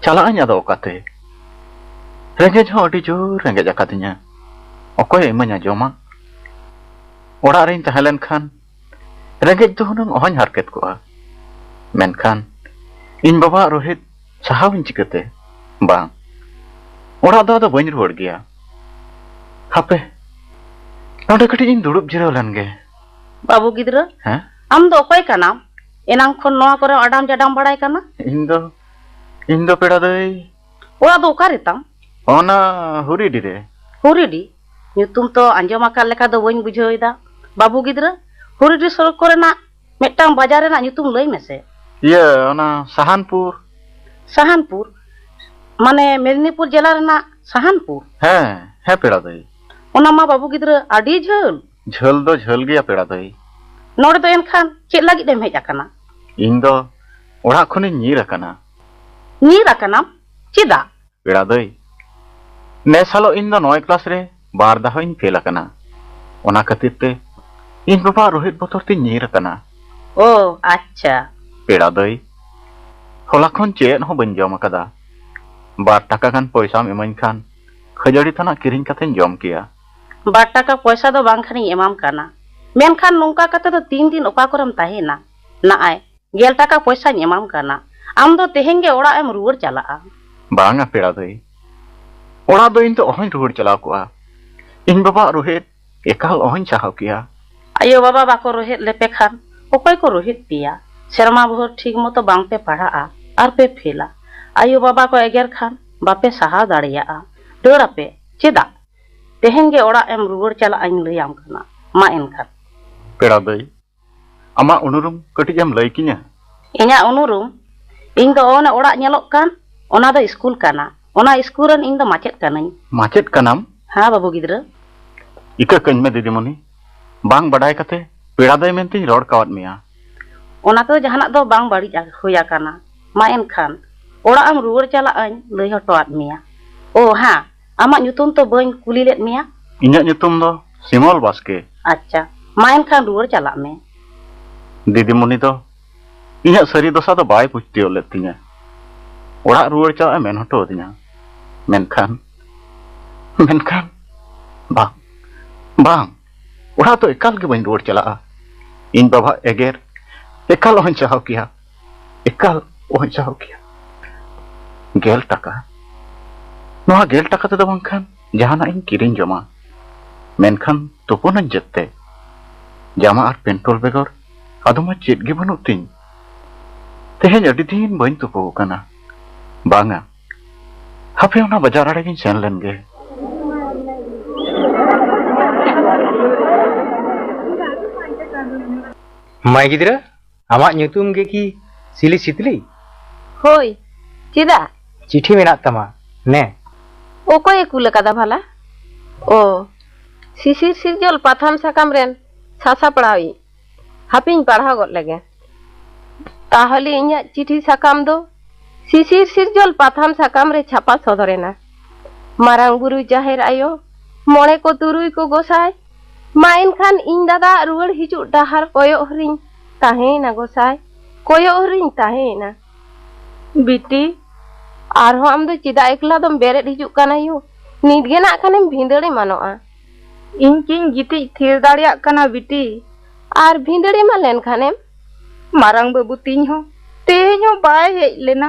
ᱪᱟᱞᱟᱜ ᱟᱹᱧ ᱟᱫᱚ ᱚᱠᱟᱛᱮ? ᱨᱮᱸᱜᱮᱡ ᱦᱚᱸ ᱟᱹᱰᱤ ᱡᱳᱨ ᱨᱮᱸᱜᱮᱡ ᱟᱠᱟᱫᱤᱧᱟ᱾ ᱚᱠᱚᱭᱮ ᱤᱢᱟᱹᱧᱟ ᱡᱚᱢᱟᱜ? ᱚᱲᱟᱜ ᱨᱤᱧ ᱛᱟᱦᱮᱸ ᱞᱮᱱᱠᱷᱟᱱ ᱨᱮᱸᱜᱮᱡ ᱫᱚ ᱦᱩᱱᱟᱹᱝ ᱚᱦᱚᱧ ᱦᱟᱨᱠᱮᱛ ᱠᱚᱜᱼᱟ᱾ ᱢᱮᱱᱠᱷᱟᱱ ᱤᱧ ᱵᱟᱵᱟᱣᱟᱜ ᱨᱳᱦᱤᱛ ᱥᱟᱦᱟᱣᱤᱧ ᱪᱤᱠᱟᱹᱛᱮ? ᱵᱟᱝ, ᱚᱲᱟᱜ ᱫᱚ ᱟᱫᱚ ᱵᱟᱹᱧ ᱨᱩᱣᱟᱹᱲ ᱜᱮᱭᱟ᱾ ᱦᱟᱯᱮ, ᱱᱚᱰᱮ ᱠᱟᱹᱴᱤᱡ ᱤᱧ ᱫᱩᱲᱩᱵ ᱡᱤᱨᱟᱹᱣ ᱞᱮᱱ ᱜᱮ᱾ ᱵᱟᱹᱵᱩ ᱜᱤᱫᱽᱨᱟᱹ, ᱦᱮᱸ? ᱟᱢ ᱫᱚ ᱚᱠᱚᱭ ᱠᱟᱱᱟᱢ? ᱮᱱᱟᱝ ᱠᱷᱚᱱ ᱱᱚᱣᱟ ᱠᱚᱨᱮ ᱟᱰᱟᱢ ᱡᱟᱰᱟᱢ ᱵᱟᱲᱟᱭ ᱠᱟᱱᱟ? ᱤᱧ ᱫᱚ, ᱤᱧ ᱫᱚ ᱯᱮᱲᱟ ᱫᱟᱹᱭ᱾ ᱚᱲᱟᱜ ᱫᱚ ᱚᱠᱟ ᱨᱮ ᱛᱟᱢ? ᱚᱱᱟ ᱦᱩᱨᱤᱰᱤ ᱨᱮ᱾ ᱦᱩᱨᱤᱰᱤ? ᱧᱩᱛᱩᱢ ᱛᱚ ᱟᱸᱡᱚᱢ ᱟᱠᱟᱫ ᱞᱮᱠᱟ ᱫᱚ ᱵᱟᱹᱧ ᱵᱩᱡᱷᱟᱹᱣ ᱮᱫᱟ᱾ ᱵᱟᱹᱵᱩ ᱜᱤᱫᱽᱨᱟᱹ, ᱦᱩᱨᱤᱰᱤ ᱥᱚᱲᱚᱠ ᱠᱚᱨᱮᱱᱟᱜ ᱢᱤᱫᱴᱟᱝ ᱵᱟᱡᱟᱨ ᱨᱮᱱᱟᱜ ᱧᱩᱛᱩᱢ ᱞᱟᱹᱭ ᱢᱮᱥᱮ᱾ ᱤᱭᱟᱹ, ᱚᱱᱟ ᱥᱟᱦᱟᱱᱯᱩᱨ᱾ ᱥᱟᱦᱟᱱᱯᱩᱨ? ᱢᱟᱱᱮ ᱢᱮᱫᱤᱱᱤᱯᱩᱨ ᱡᱮᱞᱟ ᱨᱮᱱᱟᱜ ᱥᱟᱦᱟᱱᱯᱩᱨ? ᱦᱮᱸ, ᱦᱮᱸ ᱯᱮᱲᱟ ᱫᱟᱹᱭ᱾ ᱚᱱᱟ ᱢᱟ ᱵᱟᱹᱵᱩ ᱜᱤᱫᱽᱨᱟᱹ ᱟᱹᱰᱤ ᱡᱷᱟᱹᱞ᱾ ᱡᱷᱟᱹᱞ ᱫᱚ ᱡᱷᱟᱹᱞ ᱜᱮᱭᱟ ᱯᱮᱲᱟ ᱫᱟᱹᱭ᱾ ᱱᱚᱰᱮ ᱫᱚ ᱮᱱᱠᱷᱟᱱ ᱪᱮᱫ ᱞᱟᱹᱜᱤᱫ ᱮᱢ ᱦᱮᱡ ᱟᱠᱟᱱᱟ? ᱤᱧ ᱫᱚ ᱚᱲᱟᱜ ᱠᱷᱚᱱᱤᱧ ᱧᱤᱨ ᱟᱠᱟᱱᱟ᱾ ᱧᱤᱨ ᱟᱠᱟᱱᱟᱢ? ᱪᱮᱫᱟᱜ? ᱯᱮᱲᱟ ᱫᱟᱹᱭ, ᱱᱮᱥ ᱦᱤᱞᱳᱜ ᱤᱧ ᱫᱚ ᱱᱚᱭ ᱠᱞᱟᱥ ᱨᱮ ᱵᱟᱨ ᱫᱷᱟᱣ ᱤᱧ ᱯᱷᱮᱞ ᱟᱠᱟᱱᱟ᱾ ᱚᱱᱟ ᱠᱷᱟᱹᱛᱤᱨ ᱛᱮ ᱤᱧ ᱵᱟᱵᱟ ᱨᱳᱦᱤᱛ ᱵᱚᱛᱚᱨ ᱛᱤᱧ ᱧᱤᱨ ᱟᱠᱟᱱᱟ᱾ ᱳ, ᱟᱪᱪᱷᱟ᱾ ᱯᱮᱲᱟ ᱫᱟᱹᱭ, ᱦᱚᱞᱟ ᱠᱷᱚᱱ ᱪᱮᱫ ᱦᱚᱸ ᱵᱟᱹᱧ ᱡᱚᱢ ᱟᱠᱟᱫᱟ᱾ ᱵᱟᱨ ᱴᱟᱠᱟ ᱜᱟᱱ ᱯᱚᱭᱥᱟᱢ ᱤᱢᱟᱹᱧ ᱠᱷᱟᱱ ᱠᱷᱟᱹᱡᱟᱹᱲᱤ ᱛᱟᱱᱟᱜ ᱠᱤᱨᱤᱧ ᱠᱟᱛᱮᱧ ᱡᱚᱢ ᱠᱮᱭᱟ᱾ ᱵᱟᱨ ᱴᱟᱠᱟ ᱯᱚᱭᱥᱟ ᱫᱚ ᱵᱟᱝ ᱠᱷᱟᱱᱤᱧ ᱮᱢᱟᱢ ᱠᱟᱱᱟ, ᱢᱮᱱᱠᱷᱟᱱ ᱱᱚᱝᱠᱟ ᱠᱟᱛᱮ ᱫᱚ ᱛᱤᱱ ᱫᱤᱱ ᱚᱠᱟ ᱠᱚᱨᱮᱢ ᱛᱟᱦᱮᱱᱟ? ᱱᱟᱜᱼᱟᱭ, ᱜᱮᱞ ᱴᱟᱠᱟ ᱯᱚᱭᱥᱟᱧ ᱮᱢᱟᱢ ᱠᱟᱱᱟ, ᱟᱢ ᱫᱚ ᱛᱮᱦᱮᱧ ᱜᱮ ᱚᱲᱟᱜ ᱮᱢ ᱨᱩᱣᱟᱹᱲ ᱪᱟᱞᱟᱜᱼᱟ᱾ ᱵᱟᱝᱟ ᱯᱮᱲᱟ ᱫᱟᱹᱭ, ᱚᱲᱟᱜ ᱫᱚ ᱤᱧ ᱫᱚ ᱚᱦᱚᱧ ᱨᱩᱣᱟᱹᱲ ᱪᱟᱞᱟᱣ ᱠᱚᱜᱼᱟ᱾ ᱤᱧ ᱵᱟᱵᱟᱣᱟᱜ ᱨᱳᱦᱮᱫ ᱮᱠᱟᱞ ᱚᱦᱚᱧ ᱥᱟᱦᱟᱣ ᱠᱮᱭᱟ᱾ ᱟᱭᱳ ᱵᱟᱵᱟ ᱵᱟᱠᱚ ᱨᱳᱦᱮᱫ ᱞᱮᱯᱮ ᱠᱷᱟᱱ ᱚᱠᱚᱭ ᱠᱚ ᱨᱳᱦᱮᱫ ᱯᱮᱭᱟ? ᱥᱮᱨᱢᱟ ᱵᱷᱳᱨ ᱴᱷᱤᱠ ᱢᱚᱛᱚ ᱵᱟᱝ ᱯᱮ ᱯᱟᱲᱦᱟᱜᱼᱟ ᱟᱨ ᱯᱮ ᱯᱷᱮᱞᱟ᱾ ᱟᱭᱳ ᱵᱟᱵᱟ ᱠᱚ ᱮᱜᱮᱨ ᱠᱷᱟᱱ ᱵᱟᱯᱮ ᱥᱟᱦᱟᱣ ᱫᱟᱲᱮᱭᱟᱜᱼᱟ᱾ ᱫᱟᱹᱲ ᱟᱯᱮ᱾ ᱪᱮᱫᱟᱜ? ᱛᱮᱦᱮᱧ ᱜᱮ ᱚᱲᱟᱜ ᱮᱢ ᱨᱩᱣᱟᱹᱲ ᱪᱟᱞᱟᱜ ᱟᱹᱧ ᱞᱟᱹᱭᱟᱢ ᱠᱟᱱᱟ᱾ ᱢᱟ ᱮᱱᱠᱷᱟᱱ᱾ ᱯᱮᱲᱟ ᱫᱟᱹᱭ, ᱟᱢᱟᱜ ᱩᱱᱩᱨᱩᱢ ᱠᱟᱹᱴᱤᱡ ᱮᱢ ᱞᱟᱹᱭ ᱠᱤᱧᱟ? ᱤᱧᱟᱜ ᱩᱱᱩᱨᱩᱢ? ᱤᱧ ᱫᱚ ᱚᱱᱮ ᱚᱲᱟᱜ ᱧᱮᱞᱚᱜ ᱠᱟᱱ, ᱚᱱᱟ ᱫᱚ ᱤᱥᱠᱩᱞ ᱠᱟᱱᱟ᱾ ᱚᱱᱟ ᱤᱥᱠᱩᱞ ᱨᱮᱱ ᱤᱧ ᱫᱚ ᱢᱟᱪᱮᱫ ᱠᱟᱹᱱᱟᱹᱧ᱾ ᱢᱟᱪᱮᱫ ᱠᱟᱱᱟᱢ? ᱦᱮᱸ ᱵᱟᱹᱵᱩ ᱜᱤᱫᱽᱨᱟᱹ᱾ ᱤᱠᱟᱹ ᱠᱟᱹᱧ ᱢᱮ ᱫᱤᱫᱤᱢᱩᱱᱤ, ᱵᱟᱝ ᱵᱟᱰᱟᱭ ᱠᱟᱛᱮ ᱯᱮᱲᱟ ᱫᱟᱹᱭ ᱢᱮᱱᱛᱮᱧ ᱨᱚᱲ ᱠᱟᱣᱟᱫ ᱢᱮᱭᱟ᱾ ᱚᱱᱟ ᱛᱮᱫᱚ ᱡᱟᱦᱟᱱᱟᱜ ᱫᱚ ᱵᱟᱝ ᱵᱟᱹᱲᱤᱡ ᱦᱩᱭ ᱟᱠᱟᱱᱟ᱾ ᱢᱟ ᱮᱱᱠᱷᱟᱱ, ᱚᱲᱟᱜ ᱮᱢ ᱨᱩᱣᱟᱹᱲ ᱪᱟᱞᱟᱜ ᱟᱹᱧ ᱞᱟᱹᱭ ᱦᱚᱴᱚᱣᱟᱫ ᱢᱮᱭᱟ᱾ ᱳ ᱦᱮᱸ, ᱟᱢᱟᱜ ᱧᱩᱛᱩᱢ ᱛᱚ ᱵᱟᱹᱧ ᱠᱩᱞᱤ ᱞᱮᱫ ᱢᱮᱭᱟ? ᱤᱧᱟᱹᱜ ᱧᱩᱛᱩᱢ ᱫᱚ ᱥᱤᱢᱚᱞ ᱵᱟᱥᱠᱮ᱾ ᱟᱪᱪᱷᱟ, ᱢᱟ ᱮᱱᱠᱷᱟᱱ ᱨᱩᱣᱟᱹᱲ ᱪᱟᱞᱟᱜ ᱢᱮ᱾ ᱫᱤᱫᱤᱢᱩᱱᱤ ᱫᱚ ᱤᱧᱟᱹᱜ ᱥᱟᱹᱨᱤ ᱫᱚᱥᱟ ᱫᱚ ᱵᱟᱭ ᱵᱩᱡᱽ ᱛᱤᱭᱳᱜ ᱞᱮᱫ ᱛᱤᱧᱟᱹ᱾ ᱚᱲᱟᱜ ᱨᱩᱣᱟᱹᱲ ᱪᱟᱞᱟᱜ ᱮ ᱢᱮᱱ ᱦᱚᱴᱚ ᱟᱹᱫᱤᱧᱟ᱾ ᱢᱮᱱᱠᱷᱟᱱ, ᱢᱮᱱᱠᱷᱟᱱ, ᱵᱟᱝ, ᱵᱟᱝ, ᱚᱲᱟᱜ ᱫᱚ ᱮᱠᱟᱞ ᱜᱮ ᱵᱟᱹᱧ ᱨᱩᱣᱟᱹᱲ ᱪᱟᱞᱟᱜᱼᱟ᱾ ᱤᱧ ᱵᱟᱵᱟ ᱮᱜᱮᱨ ᱮᱠᱟᱞ ᱚᱦᱚᱧ ᱥᱟᱦᱟᱣ ᱠᱮᱭᱟ, ᱮᱠᱟᱞ ᱚᱦᱚᱧ ᱥᱟᱦᱟᱣ ᱠᱮᱭᱟ᱾ ᱜᱮᱞ ᱴᱟᱠᱟ, ᱱᱚᱣᱟ ᱜᱮᱞ ᱴᱟᱠᱟ ᱛᱮᱫᱚ ᱵᱟᱝᱠᱷᱟᱱ ᱡᱟᱦᱟᱱᱟᱜ ᱤᱧ ᱠᱤᱨᱤᱧ ᱡᱚᱢᱟ, ᱢᱮᱱᱠᱷᱟᱱ ᱛᱩᱯᱩᱱᱟᱹᱧ ᱪᱮᱫ ᱛᱮ? ᱡᱟᱢᱟ ᱟᱨ ᱯᱮᱱᱴᱳᱞ ᱵᱮᱜᱚᱨ ᱟᱫᱚ ᱢᱟ ᱪᱮᱫ ᱜᱮ ᱵᱟᱹᱱᱩᱜ ᱛᱤᱧ᱾ ᱛᱮᱦᱮᱧ ᱟᱹᱰᱤ ᱫᱤᱱ ᱵᱟᱹᱧ ᱛᱩᱯᱩ ᱟᱠᱟᱱᱟ᱾ ᱵᱟᱝᱟ, ᱦᱟᱯᱮ ᱚᱱᱟ ᱵᱟᱡᱟᱨ ᱟᱲᱮ ᱜᱤᱧ ᱥᱮᱱ ᱞᱮᱱ ᱜᱮ᱾ ᱢᱟᱹᱭ ᱜᱤᱫᱽᱨᱟᱹ, ᱟᱢᱟᱜ ᱧᱩᱛᱩᱢ ᱜᱮ ᱠᱤ ᱥᱤᱞᱤ ᱥᱤᱛᱞᱤ? ᱦᱳᱭ, ᱪᱮᱫᱟᱜ? ᱪᱤᱴᱷᱤ ᱢᱮᱱᱟᱜ ᱛᱟᱢᱟ, ᱱᱮ᱾ ᱚᱠᱚᱭᱮ ᱠᱩᱞ ᱟᱠᱟᱫᱟ ᱵᱷᱟᱞᱟ? ᱚ, ᱥᱤᱥᱤᱨ ᱥᱤᱨᱡᱚᱞ ᱯᱟᱛᱷᱟᱢ ᱥᱟᱠᱟᱢ ᱨᱮᱱ ᱥᱟᱥᱟᱯᱲᱟᱣᱤᱡ᱾ ᱦᱟᱯᱮᱧ ᱯᱟᱲᱦᱟᱣ ᱜᱚᱫ ᱞᱮᱜᱮ᱾ ᱛᱟᱦᱚᱞᱮ ᱤᱧᱟᱜ ᱪᱤᱴᱷᱤ ᱥᱟᱠᱟᱢ ᱫᱚ ᱥᱤᱥᱤᱨ ᱥᱤᱨᱡᱚᱞ ᱯᱟᱛᱷᱟᱢ ᱥᱟᱠᱟᱢ ᱨᱮ ᱪᱷᱟᱯᱟ ᱥᱚᱫᱚᱨᱮᱱᱟ᱾ ᱢᱟᱨᱟᱝ ᱵᱩᱨᱩ, ᱡᱟᱦᱮᱨ ᱟᱭᱳ, ᱢᱚᱬᱮ ᱠᱚ ᱛᱩᱨᱩᱭ ᱠᱚ ᱜᱚᱸᱥᱟᱭ, ᱢᱟ ᱮᱱᱠᱷᱟᱱ ᱤᱧ ᱫᱟᱫᱟᱣᱟᱜ ᱨᱩᱣᱟᱹᱲ ᱦᱤᱡᱩᱜ ᱰᱟᱦᱟᱨ ᱠᱚᱭᱚᱜ ᱦᱚᱨᱤᱧ ᱛᱟᱦᱮᱸᱭᱮᱱᱟ ᱜᱚᱸᱥᱟᱭ, ᱠᱚᱭᱚᱜ ᱦᱚᱨᱤᱧ ᱛᱟᱦᱮᱸᱭᱮᱱᱟ᱾ ᱵᱤᱴᱤ, ᱟᱨᱦᱚᱸ ᱟᱢ ᱫᱚ ᱪᱮᱫᱟᱜ ᱮᱠᱞᱟ ᱫᱚᱢ ᱵᱮᱨᱮᱫ ᱦᱤᱡᱩᱜ ᱠᱟᱱᱟ ᱭᱳ? ᱱᱤᱛ ᱜᱮ ᱱᱟᱜ ᱠᱷᱟᱱᱮᱢ ᱵᱷᱤᱸᱫᱟᱹᱲ ᱮᱢᱟᱱᱚᱜᱼᱟ᱾ ᱤᱧ ᱠᱤᱧ ᱜᱤᱛᱤᱡ ᱛᱷᱤᱨ ᱫᱟᱲᱮᱭᱟᱜ ᱠᱟᱱᱟ ᱵᱤᱴᱤ᱾ ᱟᱨ ᱵᱷᱤᱸᱫᱟᱹᱲ ᱮᱢᱟᱱ ᱞᱮᱱ ᱠᱷᱟᱱᱮᱢ? ᱢᱟᱨᱟᱝ ᱵᱟᱹᱵᱩ ᱛᱤᱧ ᱦᱚᱸ ᱛᱮᱦᱮᱧ ᱦᱚᱸ ᱵᱟᱭ ᱦᱮᱡ ᱞᱮᱱᱟ᱾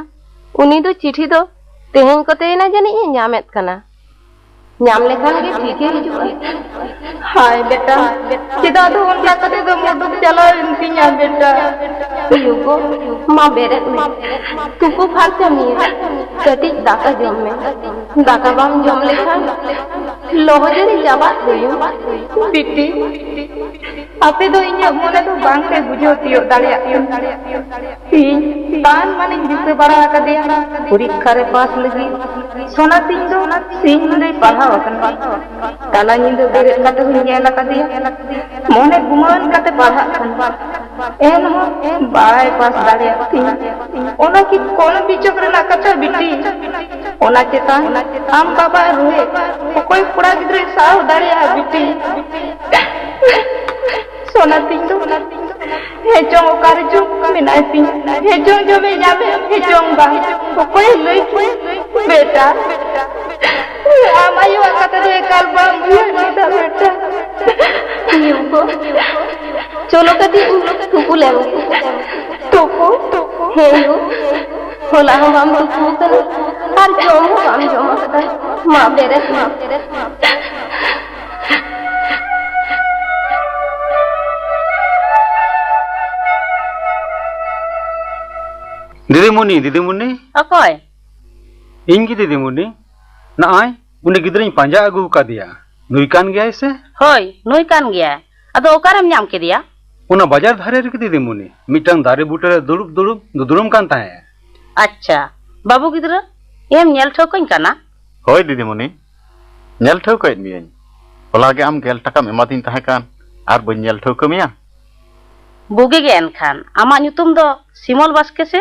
ᱩᱱᱤ ᱫᱚ ᱪᱤᱴᱷᱤ ᱫᱚ ᱛᱮᱦᱮᱧ ᱠᱚᱛᱮᱭᱮᱱᱟ ᱡᱟᱹᱱᱤᱡ ᱮ ᱧᱟᱢᱮᱫ ᱠᱟᱱᱟ᱾ ᱧᱟᱢ ᱞᱮᱠᱷᱟᱱ ᱜᱮ ᱴᱷᱤᱠ ᱮ ᱦᱤᱡᱩᱜᱼᱟ᱾ ᱦᱟᱭ ᱵᱮᱴᱟ, ᱪᱮᱫᱟᱜ ᱫᱚ ᱚᱱᱠᱟ ᱠᱟᱛᱮ ᱫᱚᱢ ᱩᱰᱩᱠ ᱪᱟᱞᱟᱣ ᱮᱱ ᱛᱤᱧᱟ ᱵᱮᱴᱟ? ᱭᱩ ᱜᱳ, ᱢᱟ ᱵᱮᱨᱮᱫ ᱢᱮ, ᱛᱩᱯᱩ ᱯᱷᱟᱨᱪᱟ ᱢᱮᱭᱟ, ᱠᱟᱹᱴᱤᱡ ᱫᱟᱠᱟ ᱡᱚᱢ ᱢᱮ᱾ ᱫᱟᱠᱟ ᱵᱟᱢ ᱡᱚᱢ ᱞᱮᱠᱷᱟᱱ ᱞᱚᱦᱚᱡᱟᱹᱨᱤ ᱪᱟᱵᱟᱜ ᱫᱚᱭᱩ᱾ ᱵᱤᱴᱤ, ᱟᱯᱮ ᱫᱚ ᱤᱧᱟᱹᱜ ᱢᱚᱱᱮ ᱫᱚ ᱵᱟᱝ ᱯᱮ ᱵᱩᱡᱷᱟᱹᱣ ᱛᱤᱭᱳᱜ ᱫᱟᱲᱮᱭᱟᱜ ᱠᱟᱱᱟ᱾ ᱤᱧ ᱛᱟᱱ ᱢᱟᱱᱤᱧ ᱫᱤᱥᱟᱹ ᱵᱟᱲᱟ ᱟᱠᱟᱫᱮᱭᱟ ᱯᱚᱨᱤᱠᱠᱷᱟ ᱨᱮ ᱯᱟᱥ ᱞᱟᱹᱜᱤᱫ᱾ ᱥᱳᱱᱟ ᱛᱤᱧ ᱫᱚ ᱥᱤᱧ ᱧᱤᱫᱟᱹᱭ ᱯᱟᱲᱦᱟᱣ ᱟᱠᱟᱱᱟ᱾ ᱛᱟᱞᱟ ᱧᱤᱫᱟᱹ ᱵᱮᱨᱮᱫ ᱠᱟᱛᱮ ᱦᱚᱸᱧ ᱧᱮᱞ ᱟᱠᱟᱫᱮᱭᱟ᱾ ᱢᱚᱱᱮ ᱜᱩᱢᱟᱹᱱ ᱠᱟᱛᱮ ᱯᱟᱲᱦᱟᱜ ᱠᱟᱱᱟ᱾ ᱮᱱᱦᱚᱸ ᱵᱟᱭ ᱯᱟᱥ ᱫᱟᱲᱮᱭᱟᱜ ᱛᱤᱧᱟ᱾ ᱚᱱᱟ ᱠᱤ ᱠᱚᱢ ᱵᱤᱪᱚᱠ ᱨᱮᱱᱟᱜ ᱠᱟᱛᱷᱟ ᱵᱤᱴᱤ? ᱚᱱᱟ ᱪᱮᱛᱟᱱ ᱟᱢ ᱵᱟᱵᱟ ᱨᱩᱦᱮ ᱚᱠᱚᱭ ᱠᱚᱲᱟ ᱜᱤᱫᱽᱨᱟᱹᱭ ᱥᱟᱦᱟᱣ ᱫᱟᱲᱮᱭᱟᱜᱼᱟ ᱵᱤᱴᱤ? ᱥᱳᱱᱟ ᱛᱤᱧ ᱫᱚ ᱦᱮᱸ ᱪᱚᱝ ᱚᱠᱟ ᱨᱮ ᱪᱚᱝ ᱢᱮᱱᱟᱭ ᱛᱤᱧ, ᱦᱮᱸ ᱪᱚᱝ ᱡᱚᱢᱮ ᱧᱟᱢᱮ, ᱦᱮᱸ ᱪᱚᱝ ᱵᱟᱝ, ᱚᱠᱚᱭᱮ ᱞᱟᱹᱭ ᱠᱮᱭᱟ? ᱵᱮᱴᱟ, ᱟᱢ ᱟᱭᱳᱣᱟᱜ ᱠᱟᱛᱷᱟ ᱫᱚ ᱮᱠᱟᱞ ᱵᱟᱢ ᱩᱭᱦᱟᱹᱨ ᱞᱮᱫᱟ ᱵᱮᱴᱟ᱾ ᱭᱩ ᱜᱳ, ᱪᱚᱞᱚ ᱠᱟᱹᱴᱤᱡ ᱛᱩᱯᱩ ᱞᱮᱢ᱾ ᱛᱩᱯᱩ? ᱦᱮᱸ ᱭᱩ, ᱦᱚᱞᱟ ᱦᱚᱸ ᱵᱟᱢ ᱛᱩᱯᱩ ᱟᱠᱟᱱᱟ ᱟᱨ ᱡᱚᱢ ᱦᱚᱸ ᱵᱟᱢ ᱡᱚᱢ ᱟᱠᱟᱫᱟ᱾ ᱢᱟ ᱵᱮᱨᱮᱫ ᱢᱮ᱾ ᱫᱤᱫᱤᱢᱩᱱᱤ, ᱫᱤᱫᱤᱢᱩᱱᱤ᱾ ᱚᱠᱚᱭ? ᱤᱧ ᱜᱮ ᱫᱤᱫᱤᱢᱩᱱᱤ᱾ ᱱᱚᱜᱼᱚᱭ ᱩᱱᱤ ᱜᱤᱫᱽᱨᱟᱹᱧ ᱯᱟᱸᱡᱟ ᱟᱹᱜᱩ ᱟᱠᱟᱫᱮᱭᱟ᱾ ᱱᱩᱭ ᱠᱟᱱ ᱜᱮᱭᱟᱭ ᱥᱮ? ᱦᱳᱭ, ᱱᱩᱭ ᱠᱟᱱ ᱜᱮᱭᱟᱭ᱾ ᱟᱫᱚ ᱚᱠᱟᱨᱮᱢ ᱧᱟᱢ ᱠᱮᱫᱮᱭᱟ? ᱚᱱᱟ ᱵᱟᱡᱟᱨ ᱫᱷᱟᱨᱮ ᱨᱮᱜᱮ ᱫᱤᱫᱤᱢᱩᱱᱤ, ᱢᱤᱫᱴᱟᱝ ᱫᱟᱨᱮ ᱵᱩᱴᱟᱹ ᱨᱮ ᱫᱩᱲᱩᱵ ᱫᱩᱲᱩᱵ ᱫᱩᱫᱽᱲᱩᱢ ᱠᱟᱱ ᱛᱟᱦᱮᱸᱫ᱾ ᱟᱪᱪᱷᱟ, ᱵᱟᱹᱵᱩ ᱜᱤᱫᱽᱨᱟᱹ, ᱮᱢ ᱧᱮᱞ ᱴᱷᱟᱹᱣᱠᱟᱹᱧ ᱠᱟᱱᱟ? ᱦᱳᱭ ᱫᱤᱫᱤᱢᱩᱱᱤ, ᱧᱮᱞ ᱴᱷᱟᱹᱣᱠᱟᱹᱭᱮᱫ ᱢᱤᱭᱟᱹᱧ᱾ ᱦᱚᱞᱟ ᱜᱮ ᱟᱢ ᱜᱮᱞ ᱴᱟᱠᱟᱢ ᱮᱢᱟᱫᱤᱧ ᱛᱟᱦᱮᱸ ᱠᱟᱱ, ᱟᱨ ᱵᱟᱹᱧ ᱧᱮᱞ ᱴᱷᱟᱹᱣᱠᱟᱹ ᱢᱮᱭᱟ? ᱵᱩᱜᱤ ᱜᱮ ᱮᱱᱠᱷᱟᱱ᱾ ᱟᱢᱟᱜ ᱧᱩᱛᱩᱢ ᱫᱚ ᱥᱤᱢᱚᱞ ᱵᱟᱥᱠᱮ ᱥᱮ?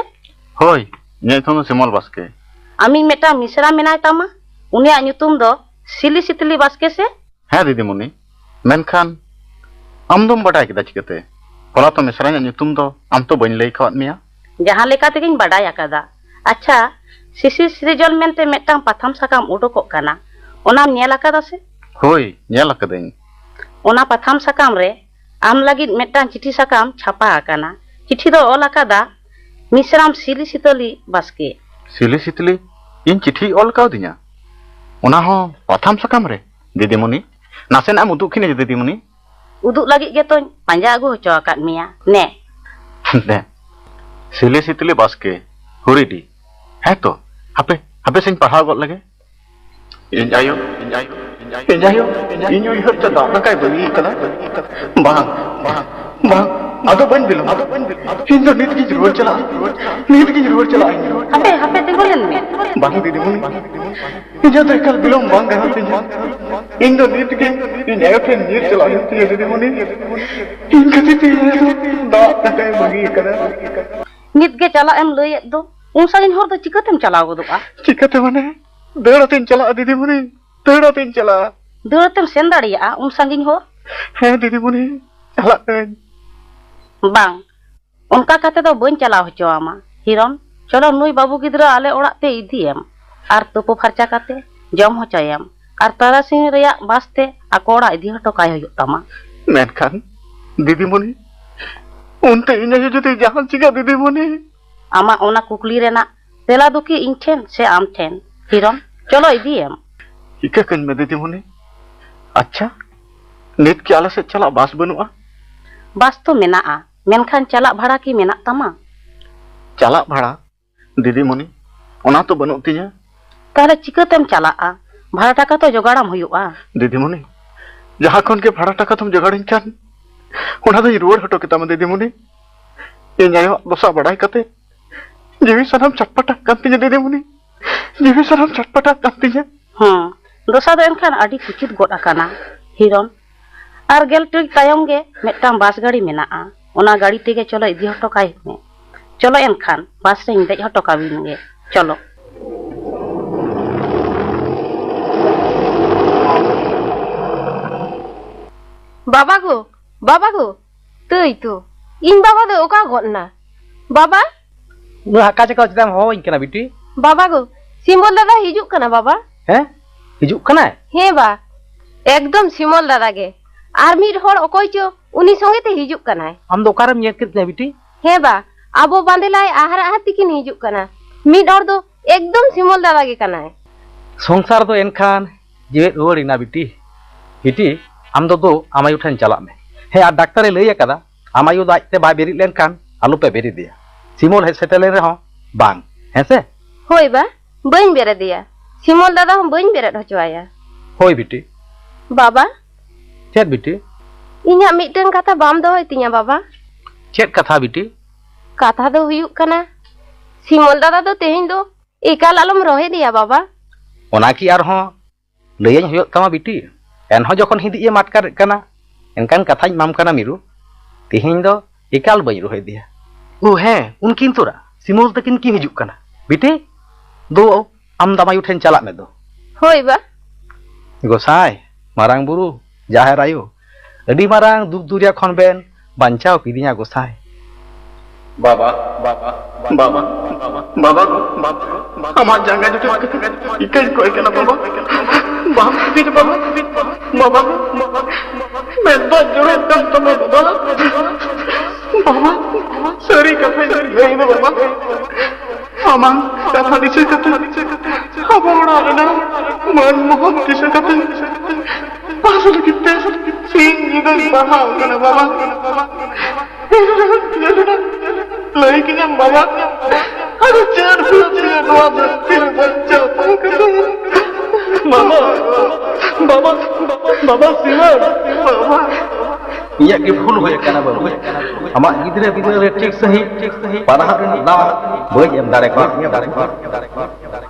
ᱦᱳᱭ, ᱤᱧᱟᱹᱜ ᱧᱩᱛᱩᱢ ᱫᱚ ᱥᱤᱢᱚᱞ ᱵᱟᱥᱠᱮ᱾ ᱟᱢᱤᱡ ᱢᱤᱫᱴᱟᱝ ᱢᱤᱥᱨᱟ ᱢᱮᱱᱟᱭ ᱛᱟᱢᱟ, ᱩᱱᱤᱭᱟᱜ ᱧᱩᱛᱩᱢ ᱫᱚ ᱥᱤᱞᱤ ᱥᱤᱛᱞᱤ ᱵᱟᱥᱠᱮ ᱥᱮ? ᱦᱮᱸ ᱫᱤᱫᱤᱢᱩᱱᱤ, ᱢᱮᱱᱠᱷᱟᱱ ᱟᱢ ᱫᱚᱢ ᱵᱟᱰᱟᱭ ᱠᱮᱫᱟ ᱪᱤᱠᱟᱹᱛᱮ? ᱦᱚᱞᱟ ᱛᱚ ᱢᱤᱥᱨᱟᱧᱟᱜ ᱧᱩᱛᱩᱢ ᱫᱚ ᱟᱢ ᱛᱚ ᱵᱟᱹᱧ ᱞᱟᱹᱭ ᱠᱟᱣᱟᱫ ᱢᱮᱭᱟ᱾ ᱡᱟᱦᱟᱸ ᱞᱮᱠᱟ ᱛᱮᱜᱮᱧ ᱵᱟᱰᱟᱭ ᱟᱠᱟᱫᱟ᱾ ᱟᱪᱪᱷᱟ, ᱥᱤᱥᱤᱨ ᱥᱤᱨᱡᱚᱱ ᱢᱮᱱᱛᱮ ᱢᱤᱫᱴᱟᱝ ᱯᱟᱛᱷᱟᱢ ᱥᱟᱠᱟᱢ ᱩᱰᱩᱠᱚᱜ ᱠᱟᱱᱟ, ᱚᱱᱟᱢ ᱧᱮᱞ ᱟᱠᱟᱫᱟ ᱥᱮ? ᱦᱳᱭ, ᱧᱮᱞ ᱟᱠᱟᱫᱟᱹᱧ᱾ ᱚᱱᱟ ᱯᱟᱛᱷᱟᱢ ᱥᱟᱠᱟᱢ ᱨᱮ ᱟᱢ ᱞᱟᱹᱜᱤᱫ ᱢᱤᱫᱴᱟᱝ ᱪᱤᱴᱷᱤ ᱥᱟᱠᱟᱢ ᱪᱷᱟᱯᱟ ᱟᱠᱟᱱᱟ᱾ ᱪᱤᱴᱷᱤ ᱫᱚ ᱚᱞ ᱟᱠᱟᱫᱟ ᱢᱤᱥᱨᱟᱢ ᱥᱤᱞᱤ ᱥᱤᱛᱟᱹᱞᱤ ᱵᱟᱥᱠᱮ᱾ ᱥᱤᱞᱤ ᱥᱤᱛᱞᱤ? ᱤᱧ ᱪᱤᱴᱷᱤᱭ ᱚᱞ ᱠᱟᱣᱫᱤᱧᱟ? ᱚᱱᱟ ᱦᱚᱸ ᱯᱟᱛᱷᱟᱢ ᱥᱟᱠᱟᱢ ᱨᱮ? ᱫᱤᱫᱤᱢᱩᱱᱤ, ᱱᱟᱥᱮᱱᱟᱜ ᱮᱢ ᱩᱫᱩᱜ ᱠᱤᱧᱟ ᱡᱮ ᱫᱤᱫᱤᱢᱩᱱᱤ? ᱩᱫᱩᱜ ᱞᱟᱹᱜᱤᱫ ᱜᱮᱛᱚᱧ ᱯᱟᱸᱡᱟ ᱟᱹᱜᱩ ᱦᱚᱪᱚ ᱟᱠᱟᱫ ᱢᱮᱭᱟ᱾ ᱱᱮ᱾ ᱫᱮ, ᱥᱤᱞᱤ ᱥᱤᱛᱞᱤ ᱵᱟᱥᱠᱮ, ᱦᱩᱨᱤᱰᱤ᱾ ᱦᱮᱸ ᱛᱚ, ᱦᱟᱯᱮ, ᱦᱟᱯᱮ ᱥᱮᱧ ᱯᱟᱲᱦᱟᱣ ᱜᱚᱫ ᱞᱮᱜᱮ᱾ ᱤᱧ ᱟᱭᱳ, ᱤᱧ ᱟᱭᱳ, ᱤᱧ ᱟᱭᱳ, ᱤᱧ ᱟᱭᱳ, ᱤᱧ ᱩᱭᱦᱟᱹᱨ ᱛᱮ ᱫᱟᱜ ᱫᱟᱠᱟᱭ ᱵᱟᱹᱜᱤ ᱟᱠᱟᱫᱟ᱾ ᱵᱟᱝ, ᱵᱟᱝ, ᱵᱟᱝ, ᱟᱫᱚ ᱵᱟᱹᱧ ᱵᱤᱞᱚᱢᱟ᱾ ᱤᱧ ᱫᱚ ᱱᱤᱛ ᱜᱤᱧ ᱨᱩᱣᱟᱹᱲ ᱪᱟᱞᱟᱜᱼᱟ᱾ ᱱᱤᱛ ᱜᱤᱧ ᱨᱩᱣᱟᱹᱲ ᱪᱟᱞᱟᱜᱼᱟ ᱤᱧ᱾ ᱦᱟᱯᱮ, ᱦᱟᱯᱮ, ᱛᱤᱸᱜᱩ ᱞᱮᱱ ᱢᱮ᱾ ᱵᱟᱝ ᱫᱤᱫᱤᱢᱩᱱᱤ, ᱤᱧᱟᱹᱜ ᱫᱚ ᱮᱠᱟᱞ ᱵᱤᱞᱚᱢ ᱵᱟᱝ ᱜᱟᱱᱚᱜ ᱛᱤᱧᱟ᱾ ᱤᱧ ᱫᱚ ᱱᱤᱛ ᱜᱮ ᱤᱧ ᱟᱭᱳ ᱴᱷᱮᱱ ᱧᱤᱨ ᱪᱟᱞᱟᱜ ᱦᱩᱭᱩᱜ ᱛᱤᱧᱟ ᱫᱤᱫᱤᱢᱩᱱᱤ᱾ ᱤᱧ ᱠᱷᱟᱹᱛᱤᱨ ᱛᱮ ᱤᱧ ᱟᱭᱳ ᱫᱚ ᱫᱟᱜ ᱫᱟᱠᱟᱭ ᱵᱟᱹᱜᱤ ᱟᱠᱟᱫᱟ᱾ ᱱᱤᱛ ᱜᱮ ᱪᱟᱞᱟᱜ ᱮᱢ ᱞᱟᱹᱭᱮᱫ ᱫᱚ, ᱩᱱ ᱥᱟᱺᱜᱤᱧ ᱦᱚᱨ ᱫᱚ ᱪᱤᱠᱟᱹᱛᱮᱢ ᱪᱟᱞᱟᱣ ᱜᱚᱫᱚᱜᱼᱟ? ᱪᱤᱠᱟᱹᱛᱮ ᱢᱟᱱᱮ? ᱫᱟᱹᱲ ᱟᱛᱮᱧ ᱪᱟᱞᱟᱜᱼᱟ ᱫᱤᱫᱤᱢᱩᱱᱤ, ᱫᱟᱹᱲ ᱟᱛᱮᱧ ᱪᱟᱞᱟᱜᱼᱟ᱾ ᱫᱟᱹᱲ ᱟᱛᱮᱢ ᱥᱮᱱ ᱫᱟᱲᱮᱭᱟᱜᱼᱟ ᱩᱱ ᱥᱟᱺᱜᱤᱧ ᱦᱚᱨ? ᱦᱮᱸ ᱫᱤᱫᱤᱢᱩᱱᱤ, ᱪᱟᱞᱟᱜ ᱟᱹᱧ᱾ ᱵᱟᱝ, ᱚᱱᱠᱟ ᱠᱟᱛᱮ ᱫᱚ ᱵᱟᱹᱧ ᱪᱟᱞᱟᱣ ᱦᱚᱪᱚ ᱟᱢᱟ᱾ ᱦᱤᱨᱚᱱ, ᱪᱚᱞᱚ ᱱᱩᱭ ᱵᱟᱹᱵᱩ ᱜᱤᱫᱽᱨᱟᱹ ᱟᱞᱮ ᱚᱲᱟᱜ ᱛᱮ ᱤᱫᱤᱭᱮᱢ ᱟᱨ ᱛᱩᱯᱩ ᱯᱷᱟᱨᱪᱟ ᱠᱟᱛᱮ ᱡᱚᱢ ᱦᱚᱪᱚᱭᱮᱢ ᱟᱨ ᱛᱟᱨᱟᱥᱤᱧ ᱨᱮᱭᱟᱜ ᱵᱟᱥ ᱛᱮ ᱟᱠᱚ ᱚᱲᱟᱜ ᱤᱫᱤ ᱦᱚᱴᱚ ᱠᱟᱭ ᱦᱩᱭᱩᱜ ᱛᱟᱢᱟ᱾ ᱢᱮᱱᱠᱷᱟᱱ ᱫᱤᱫᱤᱢᱩᱱᱤ, ᱚᱱᱛᱮ ᱤᱧ ᱟᱭᱳ ᱡᱩᱫᱤ ᱡᱟᱦᱟᱱ ᱪᱤᱠᱟᱹ ᱫᱤᱫᱤᱢᱩᱱᱤ? ᱟᱢᱟᱜ ᱚᱱᱟ ᱠᱩᱠᱞᱤ ᱨᱮᱱᱟᱜ ᱛᱮᱞᱟ ᱫᱚ ᱠᱤ ᱤᱧ ᱴᱷᱮᱱ ᱥᱮ ᱟᱢ ᱴᱷᱮᱱ? ᱦᱤᱨᱚᱱ, ᱪᱚᱞᱚ ᱤᱫᱤᱭᱮᱢ᱾ ᱤᱠᱟᱹ ᱠᱟᱹᱧ ᱢᱮ ᱫᱤᱫᱤᱢᱩᱱᱤ᱾ ᱟᱪᱪᱷᱟ, ᱱᱤᱛ ᱠᱤ ᱟᱞᱮ ᱥᱮᱫ ᱪᱟᱞᱟᱜ ᱵᱟᱥ ᱵᱟᱹᱱᱩᱜᱼᱟ? ᱵᱟᱥ ᱛᱚ ᱢᱮᱱᱟᱜᱼᱟ, ᱢᱮᱱᱠᱷᱟᱱ ᱪᱟᱞᱟᱜ ᱵᱷᱟᱲᱟ ᱠᱤ ᱢᱮᱱᱟᱜ ᱛᱟᱢᱟ? ᱪᱟᱞᱟᱜ ᱵᱷᱟᱲᱟ? ᱫᱤᱫᱤᱢᱩᱱᱤ, ᱚᱱᱟ ᱛᱚ ᱵᱟᱹᱱᱩᱜ ᱛᱤᱧᱟᱹ᱾ ᱛᱟᱦᱞᱮ ᱪᱤᱠᱟᱹᱛᱮᱢ ᱪᱟᱞᱟᱜᱼᱟ? ᱵᱷᱟᱲᱟ ᱴᱟᱠᱟ ᱛᱚ ᱡᱚᱜᱟᱲᱟᱢ ᱦᱩᱭᱩᱜᱼᱟ᱾ ᱫᱤᱫᱤᱢᱩᱱᱤ, ᱡᱟᱦᱟᱸ ᱠᱷᱚᱱ ᱜᱮ ᱵᱷᱟᱲᱟ ᱴᱟᱠᱟ ᱫᱚᱢ ᱡᱚᱜᱟᱲᱟᱹᱧ ᱠᱷᱟᱱ, ᱚᱱᱟ ᱫᱚᱧ ᱨᱩᱣᱟᱹᱲ ᱦᱚᱴᱚ ᱠᱮᱛᱟᱢᱟ ᱫᱤᱫᱤᱢᱩᱱᱤ᱾ ᱤᱧ ᱟᱭᱳᱣᱟᱜ ᱫᱚᱥᱟ ᱵᱟᱰᱟᱭ ᱠᱟᱛᱮ ᱡᱤᱣᱤ ᱥᱟᱱᱟᱢ ᱪᱷᱟᱴᱯᱟᱴᱟᱜ ᱠᱟᱱ ᱛᱤᱧᱟ ᱫᱤᱫᱤᱢᱩᱱᱤ, ᱡᱤᱣᱤ ᱥᱟᱱᱟᱢ ᱪᱷᱟᱴᱯᱟᱴᱟᱜ ᱠᱟᱱ ᱛᱤᱧᱟ᱾ ᱦᱮᱸ, ᱫᱚᱥᱟ ᱫᱚ ᱮᱱᱠᱷᱟᱱ ᱟᱹᱰᱤ ᱠᱩᱪᱤᱛ ᱜᱚᱫ ᱟᱠᱟᱱᱟ, ᱦᱤᱨᱚᱱ᱾ ᱟᱨ ᱜᱮᱞ ᱴᱤᱲᱤᱡ ᱛᱟᱭᱚᱢ ᱜᱮ ᱢᱤᱫᱴᱟᱝ ᱵᱟᱥ ᱜᱟᱹᱰᱤ ᱢᱮᱱᱟᱜᱼᱟ, ᱚᱱᱟ ᱜᱟᱹᱰᱤ ᱛᱮᱜᱮ ᱪᱚᱞᱚ ᱤᱫᱤ ᱦᱚᱴᱚ ᱠᱟᱭ ᱢᱮ᱾ ᱪᱚᱞᱚ ᱮᱱᱠᱷᱟᱱ ᱵᱟᱥ ᱨᱮᱧ ᱫᱮᱡ ᱦᱚᱴᱚ ᱠᱟᱵᱤᱱ ᱜᱮ, ᱪᱚᱞᱚ᱾ ᱵᱟᱵᱟ ᱜᱳ, ᱵᱟᱵᱟ ᱜᱳ, ᱛᱟᱹᱭ ᱛᱚ, ᱤᱧ ᱵᱟᱵᱟ ᱫᱚ ᱚᱠᱟ ᱜᱚᱫ ᱱᱟ? ᱵᱟᱵᱟ! ᱩᱱᱟᱹᱜ ᱦᱟᱠᱟ ᱪᱟᱠᱟ ᱪᱮᱫᱟᱜ ᱮᱢ ᱦᱚᱦᱚᱣᱟᱹᱧ ᱠᱟᱱᱟ ᱵᱤᱴᱤ? ᱵᱟᱵᱟ ᱜᱳ, ᱥᱤᱢᱚᱞ ᱫᱟᱫᱟ ᱦᱤᱡᱩᱜ ᱠᱟᱱᱟ ᱵᱟᱵᱟ᱾ ᱦᱮᱸ? ᱦᱤᱡᱩᱜ ᱠᱟᱱᱟᱭ? ᱦᱮᱸ ᱵᱟ, ᱮᱠᱫᱚᱢ ᱥᱤᱢᱚᱞ ᱫᱟᱫᱟ ᱜᱮ᱾ ᱟᱨ ᱢᱤᱫ ᱦᱚᱲ ᱚᱠᱚᱭ ᱪᱚ ᱩᱱᱤ ᱥᱚᱸᱜᱮ ᱛᱮ ᱦᱤᱡᱩᱜ ᱠᱟᱱᱟᱭ᱾ ᱟᱢ ᱫᱚ ᱚᱠᱟᱨᱮᱢ ᱧᱮᱞ ᱠᱮᱫ ᱠᱤᱱᱟ ᱵᱤᱴᱤ? ᱦᱮᱸ ᱵᱟ, ᱟᱵᱚ ᱵᱟᱸᱫᱮ ᱞᱟᱭ ᱟᱦᱟᱨ ᱟᱦᱟᱨ ᱛᱤᱠᱤᱱ ᱦᱤᱡᱩᱜ ᱠᱟᱱᱟ᱾ ᱢᱤᱫ ᱦᱚᱲ ᱫᱚ ᱮᱠᱫᱚᱢ ᱥᱤᱢᱚᱞ ᱫᱟᱫᱟ ᱜᱮ ᱠᱟᱱᱟᱭ᱾ ᱥᱚᱝᱥᱟᱨ ᱫᱚ ᱮᱱᱠᱷᱟᱱ ᱡᱮᱣᱮᱫ ᱨᱩᱣᱟᱹᱲ ᱮᱱᱟ ᱵᱤᱴᱤ᱾ ᱵᱤᱴᱤ, ᱟᱢ ᱫᱚ ᱫᱩ ᱟᱢ ᱟᱭᱳ ᱴᱷᱮᱱ ᱪᱟᱞᱟᱜ ᱢᱮ᱾ ᱦᱮᱸ, ᱟᱨ ᱰᱟᱠᱛᱟᱨᱮ ᱞᱟᱹᱭ ᱟᱠᱟᱫᱟ, ᱟᱢ ᱟᱭᱳ ᱫᱚ ᱟᱡᱛᱮ ᱵᱟᱭ ᱵᱮᱨᱮᱫ ᱞᱮᱱᱠᱷᱟᱱ ᱟᱞᱚᱯᱮ ᱵᱮᱨᱮᱫᱮᱭᱟ᱾ ᱥᱤᱢᱚᱞ ᱦᱮᱡ ᱥᱮᱴᱮᱨ ᱞᱮᱱ ᱨᱮᱦᱚᱸ ᱵᱟᱝ, ᱦᱮᱸ ᱥᱮ? ᱦᱳᱭ ᱵᱟ, ᱵᱟᱹᱧ ᱵᱮᱨᱮᱫᱮᱭᱟ᱾ ᱥᱤᱢᱚᱞ ᱫᱟᱫᱟ ᱦᱚᱸ ᱵᱟᱹᱧ ᱵᱮᱨᱮᱫ ᱦᱚᱪᱚ ᱟᱭᱟ᱾ ᱦᱳᱭ ᱵᱤᱴᱤ᱾ ᱵᱟᱵᱟ᱾ ᱪᱮᱫ ᱵᱤᱴᱤ? ᱤᱧᱟᱜ ᱢᱤᱫᱴᱟᱝ ᱠᱟᱛᱷᱟ ᱵᱟᱢ ᱫᱚᱦᱚᱭ ᱛᱤᱧᱟ ᱵᱟᱵᱟ? ᱪᱮᱫ ᱠᱟᱛᱷᱟ ᱵᱤᱴᱤ? ᱠᱟᱛᱷᱟ ᱫᱚ ᱦᱩᱭᱩᱜ ᱠᱟᱱᱟ, ᱥᱤᱢᱚᱞ ᱫᱟᱫᱟ ᱫᱚ ᱛᱮᱦᱮᱧ ᱫᱚ ᱮᱠᱟᱞ ᱟᱞᱚᱢ ᱨᱚᱦᱮᱫᱮᱭᱟ ᱵᱟᱵᱟ᱾ ᱚᱱᱟ ᱠᱤ ᱟᱨᱦᱚᱸ ᱞᱟᱹᱭᱟᱹᱧ ᱦᱩᱭᱩᱜ ᱛᱟᱢᱟ ᱵᱤᱴᱤ? ᱮᱱᱦᱚᱸ ᱡᱚᱠᱷᱚᱱ ᱦᱤᱸᱫᱤᱡ ᱮᱢ ᱟᱴᱠᱟᱨᱮᱫ ᱠᱟᱱᱟ, ᱮᱱᱠᱟᱱ ᱠᱟᱛᱷᱟᱧ ᱮᱢᱟᱢ ᱠᱟᱱᱟ ᱢᱤᱨᱩ, ᱛᱮᱦᱮᱧ ᱫᱚ ᱮᱠᱟᱞ ᱵᱟᱹᱧ ᱨᱚᱦᱮᱫᱮᱭᱟ᱾ ᱳ ᱦᱮᱸ, ᱩᱱᱠᱤᱱ ᱛᱚᱨᱟ ᱥᱤᱢᱚᱞ ᱛᱟᱹᱠᱤᱱ ᱠᱤᱱ ᱦᱤᱡᱩᱜ ᱠᱟᱱᱟ᱾ ᱵᱤᱴᱤ, ᱫᱩ ᱟᱢ ᱫᱟᱢᱟᱭᱩ ᱴᱷᱮᱱ ᱪᱟᱞᱟᱜ ᱢᱮ ᱫᱚ᱾ ᱦᱳᱭ ᱵᱟ᱾ ᱜᱚᱸᱥᱟᱭ, ᱢᱟᱨᱟᱝ ᱵᱩᱨᱩ, ᱡᱟᱦᱮᱨ ᱟᱭᱳ, ᱟᱹᱰᱤ ᱢᱟᱨᱟᱝ ᱫᱩᱠ ᱫᱩᱨᱭᱟ ᱠᱷᱚᱱ ᱵᱮᱱ ᱵᱟᱧᱪᱟᱣ ᱠᱤᱫᱤᱧᱟ ᱜᱚᱸᱥᱟᱭ᱾ ᱵᱟᱵᱟ, ᱵᱟᱵᱟ, ᱵᱟᱵᱟ, ᱵᱟᱵᱟ ᱜᱚ, ᱵᱟᱵᱟ ᱜᱚ, ᱟᱢᱟᱜ ᱡᱟᱸᱜᱟ ᱡᱚᱴᱮᱫ ᱠᱟᱛᱮ ᱤᱠᱟᱹᱧ ᱠᱚᱭ ᱠᱟᱱᱟ ᱵᱟᱵᱟ᱾ ᱵᱟᱢ ᱠᱷᱩᱛᱤ ᱵᱟᱵᱟ, ᱵᱟᱵᱟ ᱜᱚ, ᱢᱮᱫ ᱫᱟᱜ ᱡᱚᱨᱚᱜ ᱠᱟᱱ ᱛᱟᱢᱟ ᱵᱟᱵᱟ᱾ ᱵᱟᱵᱟ, ᱥᱟᱹᱨᱤ ᱠᱟᱛᱷᱟᱧ ᱞᱟᱹᱭ ᱫᱟ ᱵᱟᱵᱟ᱾ ᱟᱢᱟᱝ ᱠᱟᱛᱷᱟ ᱫᱤᱥᱟᱹ ᱠᱟᱛᱮ, ᱟᱵᱚ ᱚᱲᱟᱜ ᱨᱮᱱᱟᱜ ᱢᱟᱹᱱ ᱢᱚᱦᱚᱛ ᱫᱤᱥᱟᱹ ᱠᱟᱛᱮ, ᱯᱟᱥ ᱞᱟᱹᱜᱤᱫ ᱛᱮ ᱥᱤᱧ ᱧᱤᱫᱟᱹᱧ ᱯᱟᱲᱦᱟᱣ ᱠᱟᱱᱟ ᱵᱟᱵᱟ᱾ ᱞᱟᱹᱭ ᱠᱤᱧᱟᱢ ᱵᱟᱵᱟ, ᱟᱫᱚ ᱪᱮᱫ ᱦᱩᱭᱩᱜ ᱛᱤᱧᱟ ᱱᱚᱣᱟ ᱫᱷᱟᱹᱨᱛᱤ ᱨᱮ ᱵᱟᱧᱪᱟᱣ ᱛᱟᱦᱮᱸ ᱠᱟᱛᱮ? ᱵᱟᱵᱟ, ᱵᱟᱵᱟ, ᱵᱟᱵᱟ, ᱵᱟᱵᱟ ᱥᱤᱢᱟᱹᱲ᱾ ᱵᱟᱵᱟ᱾ ᱤᱧᱟᱹᱜ ᱜᱮ ᱵᱷᱩᱞ ᱦᱩᱭ ᱟᱠᱟᱱᱟ ᱵᱟᱹᱵᱩ᱾ ᱟᱢᱟᱜ ᱜᱤᱫᱽᱨᱟᱹ ᱵᱤᱫᱟᱹᱞ ᱨᱮ ᱴᱷᱤᱠ ᱥᱟᱺᱦᱤᱡ ᱯᱟᱲᱦᱟᱜ ᱨᱮᱱᱟᱜ ᱫᱟᱣ ᱵᱟᱹᱧ ᱮᱢ ᱫᱟᱲᱮ ᱠᱟᱣᱫ ᱢᱮᱭᱟ ᱵᱟᱹᱵᱩ᱾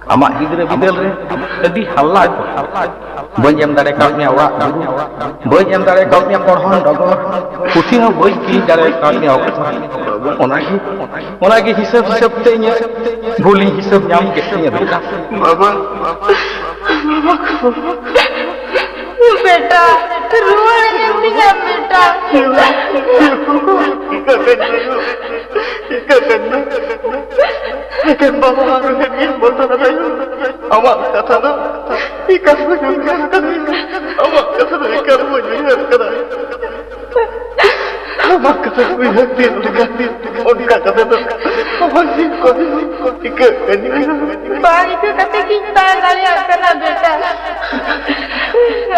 ᱟᱢᱟᱜ ᱜᱤᱫᱽᱨᱟᱹ ᱵᱤᱫᱟᱹᱞ ᱨᱮ ᱟᱹᱰᱤ ᱦᱟᱞᱞᱟ ᱠᱚ᱾ ᱵᱟᱹᱧ ᱮᱢ ᱫᱟᱲᱮ ᱠᱟᱣᱫ ᱢᱮᱭᱟ ᱚᱲᱟᱜ ᱫᱩᱣᱟᱹᱨ, ᱵᱟᱹᱧ ᱮᱢ ᱫᱟᱲᱮ ᱠᱟᱣᱫ ᱢᱮᱭᱟ ᱯᱚᱲᱦᱚᱱ ᱰᱚᱜᱚᱨ, ᱯᱩᱛᱷᱤ ᱦᱚᱸ ᱵᱟᱹᱧ ᱠᱤᱨᱤᱧ ᱫᱟᱲᱮ ᱠᱟᱣᱫ ᱢᱮᱭᱟ ᱚᱠᱛᱚ᱾ ᱚᱱᱟᱜᱮ, ᱚᱱᱟᱜᱮ ᱦᱤᱥᱟᱹᱵ ᱦᱤᱥᱟᱹᱵ ᱛᱮ ᱤᱧᱟᱹᱜ ᱵᱷᱩᱞᱤᱧ ᱦᱤᱥᱟᱹᱵ ᱧᱟᱢ ᱠᱮᱫ ᱛᱤᱧᱟᱹ ᱵᱮᱴᱟ᱾ ᱵᱟᱵᱟ᱾ ᱵᱮᱴᱟ, ᱨᱩᱣᱟᱹᱲ ᱤᱫᱤᱧᱟ ᱵᱮᱴᱟ᱾ ᱪᱤᱠᱟᱹ ᱠᱟᱹᱧ ᱢᱮ? ᱮᱠᱮᱱ ᱵᱟᱵᱟ ᱟᱨ ᱢᱤᱫ ᱵᱚᱪᱷᱚᱨ ᱨᱮ ᱟᱢᱟᱜ ᱠᱟᱛᱷᱟ ᱫᱚ ᱮᱠᱟᱞ ᱵᱟᱹᱧ ᱩᱭᱦᱟᱹᱨ ᱠᱟᱫᱟ᱾ ᱟᱢᱟᱜ ᱠᱟᱛᱷᱟ ᱫᱚ ᱮᱠᱟᱞ ᱵᱟᱹᱧ ᱩᱭᱦᱟᱹᱨ ᱠᱟᱫᱟ᱾ ᱟᱢᱟᱜ ᱠᱟᱛᱷᱟ ᱫᱚ ᱩᱭᱦᱟᱹᱨ ᱛᱤᱭᱳᱜ ᱞᱮᱠᱟ ᱚᱱᱠᱟ ᱠᱟᱛᱷᱟ ᱫᱚ ᱠᱟᱛᱮ ᱜᱤᱧ ᱛᱟᱦᱮᱸ ᱫᱟᱲᱮᱭᱟᱜ ᱠᱟᱱᱟ ᱵᱮᱴᱟ᱾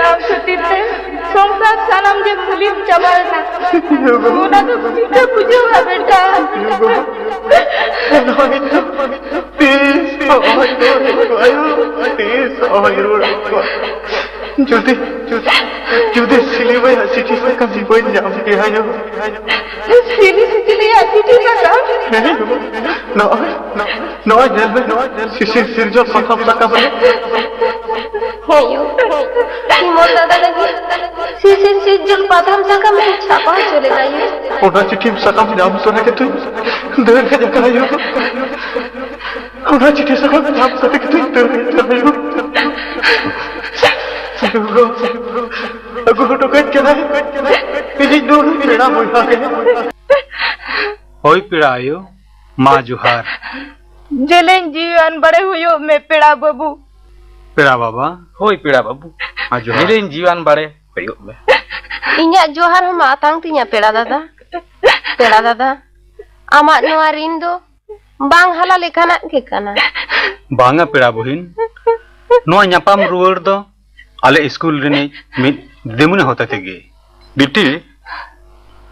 ᱟᱢ ᱠᱷᱟᱹᱛᱤᱨ ᱛᱮ ᱥᱚᱝᱥᱟᱨ ᱥᱟᱱᱟᱢ ᱜᱮ ᱢᱩᱞᱤᱱ ᱪᱟᱵᱟᱭᱮᱱᱟ᱾ ᱚᱱᱟ ᱫᱚ ᱪᱤᱠᱟᱹ ᱵᱩᱡᱷᱟᱹᱣᱟ ᱵᱮᱴᱟ? ᱱᱚᱜᱼᱚᱭ ᱛᱚ, ᱛᱤᱥ ᱦᱚᱸ ᱵᱟᱹᱧ ᱨᱩᱣᱟᱹᱲ ᱠᱚᱣᱟ ᱟᱭᱳ, ᱛᱤᱥ ᱦᱚᱸ ᱵᱟᱹᱧ ᱨᱩᱣᱟᱹᱲ ᱠᱚᱣᱟ᱾ ᱡᱩᱫᱤ, ᱡᱩᱫᱤ ᱥᱤᱞᱤ ᱵᱟᱹᱭᱟᱜ ᱪᱤᱴᱷᱤ ᱥᱟᱠᱟᱢ ᱵᱟᱹᱧ ᱧᱟᱢ ᱠᱮᱭᱟ ᱟᱭᱳ᱾ ᱥᱤᱞᱤ ᱥᱤᱞᱤᱭᱟᱜ ᱪᱤᱴᱷᱤ ᱥᱟᱠᱟᱢ? ᱦᱮᱸ, ᱱᱚᱜᱼᱚᱭ, ᱱᱚᱜᱼᱚᱭ ᱧᱮᱞ ᱢᱮ, ᱥᱤᱥᱤᱨ ᱥᱤᱨᱡᱚᱱ ᱯᱟᱛᱷᱟᱢ ᱥᱟᱠᱟᱢ ᱨᱮ᱾ ᱦᱮᱸ ᱭᱳ, ᱥᱤᱢᱚᱞ ᱫᱟᱫᱟ ᱞᱟᱹᱜᱤᱫ ᱥᱤᱥᱤᱨ ᱥᱤᱨᱡᱚᱱ ᱯᱟᱛᱷᱟᱢ ᱥᱟᱠᱟᱢ ᱨᱮ ᱪᱷᱟᱯᱟ ᱦᱚᱪᱚ ᱞᱮᱫᱟ ᱭᱳ᱾ ᱚᱱᱟ ᱪᱤᱴᱷᱤᱢ ᱥᱟᱠᱟᱢ ᱧᱟᱢ ᱛᱚᱨᱟ ᱜᱮᱛᱚᱧ ᱫᱟᱹᱲ ᱦᱮᱡ ᱟᱠᱟᱱᱟ ᱭᱳ᱾ ᱚᱱᱟ ᱪᱤᱴᱷᱤ ᱥᱟᱠᱟᱢ ᱧᱟᱢ ᱠᱟᱛᱮ ᱜᱮᱛᱚᱧ ᱫᱟᱹᱲ ᱦᱮᱡ ᱟᱠᱟᱱᱟ ᱭᱳ᱾ ᱜᱚ, ᱟᱹᱜᱩ ᱦᱚᱴᱚ ᱠᱟᱹᱧ ᱠᱟᱱᱟᱭ ᱤᱧᱤᱡ ᱱᱩᱭ ᱯᱮᱲᱟ ᱵᱚᱭᱦᱟ ᱜᱮ᱾ ᱦᱳᱭ ᱯᱮᱲᱟ ᱟᱭᱳ, ᱢᱟ ᱡᱚᱦᱟᱨ᱾ ᱡᱮᱞᱮᱧ ᱡᱤᱣᱤᱣᱟᱱ ᱵᱟᱲᱮ ᱦᱩᱭᱩᱜ ᱢᱮ ᱯᱮᱲᱟ ᱵᱟᱹᱵᱩ᱾ ᱯᱮᱲᱟ ᱵᱟᱵᱟ᱾ ᱦᱳᱭ ᱯᱮᱲᱟ ᱵᱟᱹᱵᱩ᱾ ᱢᱟ ᱡᱚᱦᱟᱨ᱾ ᱡᱮᱞᱮᱧ ᱡᱤᱣᱤᱣᱟᱱ ᱵᱟᱲᱮ ᱦᱩᱭᱩᱜ ᱢᱮ᱾ ᱤᱧᱟᱜ ᱡᱚᱦᱟᱨ ᱦᱚᱸ ᱢᱟ ᱟᱛᱟᱝ ᱛᱤᱧᱟ ᱯᱮᱲᱟ ᱫᱟᱫᱟ᱾ ᱯᱮᱲᱟ ᱫᱟᱫᱟ, ᱟᱢᱟᱜ ᱱᱚᱣᱟ ᱨᱤᱱ ᱫᱚ ᱵᱟᱝ ᱦᱟᱞᱟ ᱞᱮᱠᱟᱱᱟᱜ ᱜᱮ ᱠᱟᱱᱟ᱾ ᱵᱟᱝᱟ ᱯᱮᱲᱟ ᱵᱩᱦᱤᱱ, ᱱᱚᱣᱟ ᱧᱟᱯᱟᱢ ᱨᱩᱣᱟᱹᱲ ᱫᱚ ᱟᱞᱮ ᱤᱥᱠᱩᱞ ᱨᱤᱱᱤᱡ ᱢᱤᱫ ᱫᱤᱫᱤᱢᱩᱱᱤ ᱦᱚᱛᱮ ᱛᱮᱜᱮ᱾ ᱵᱤᱴᱤ,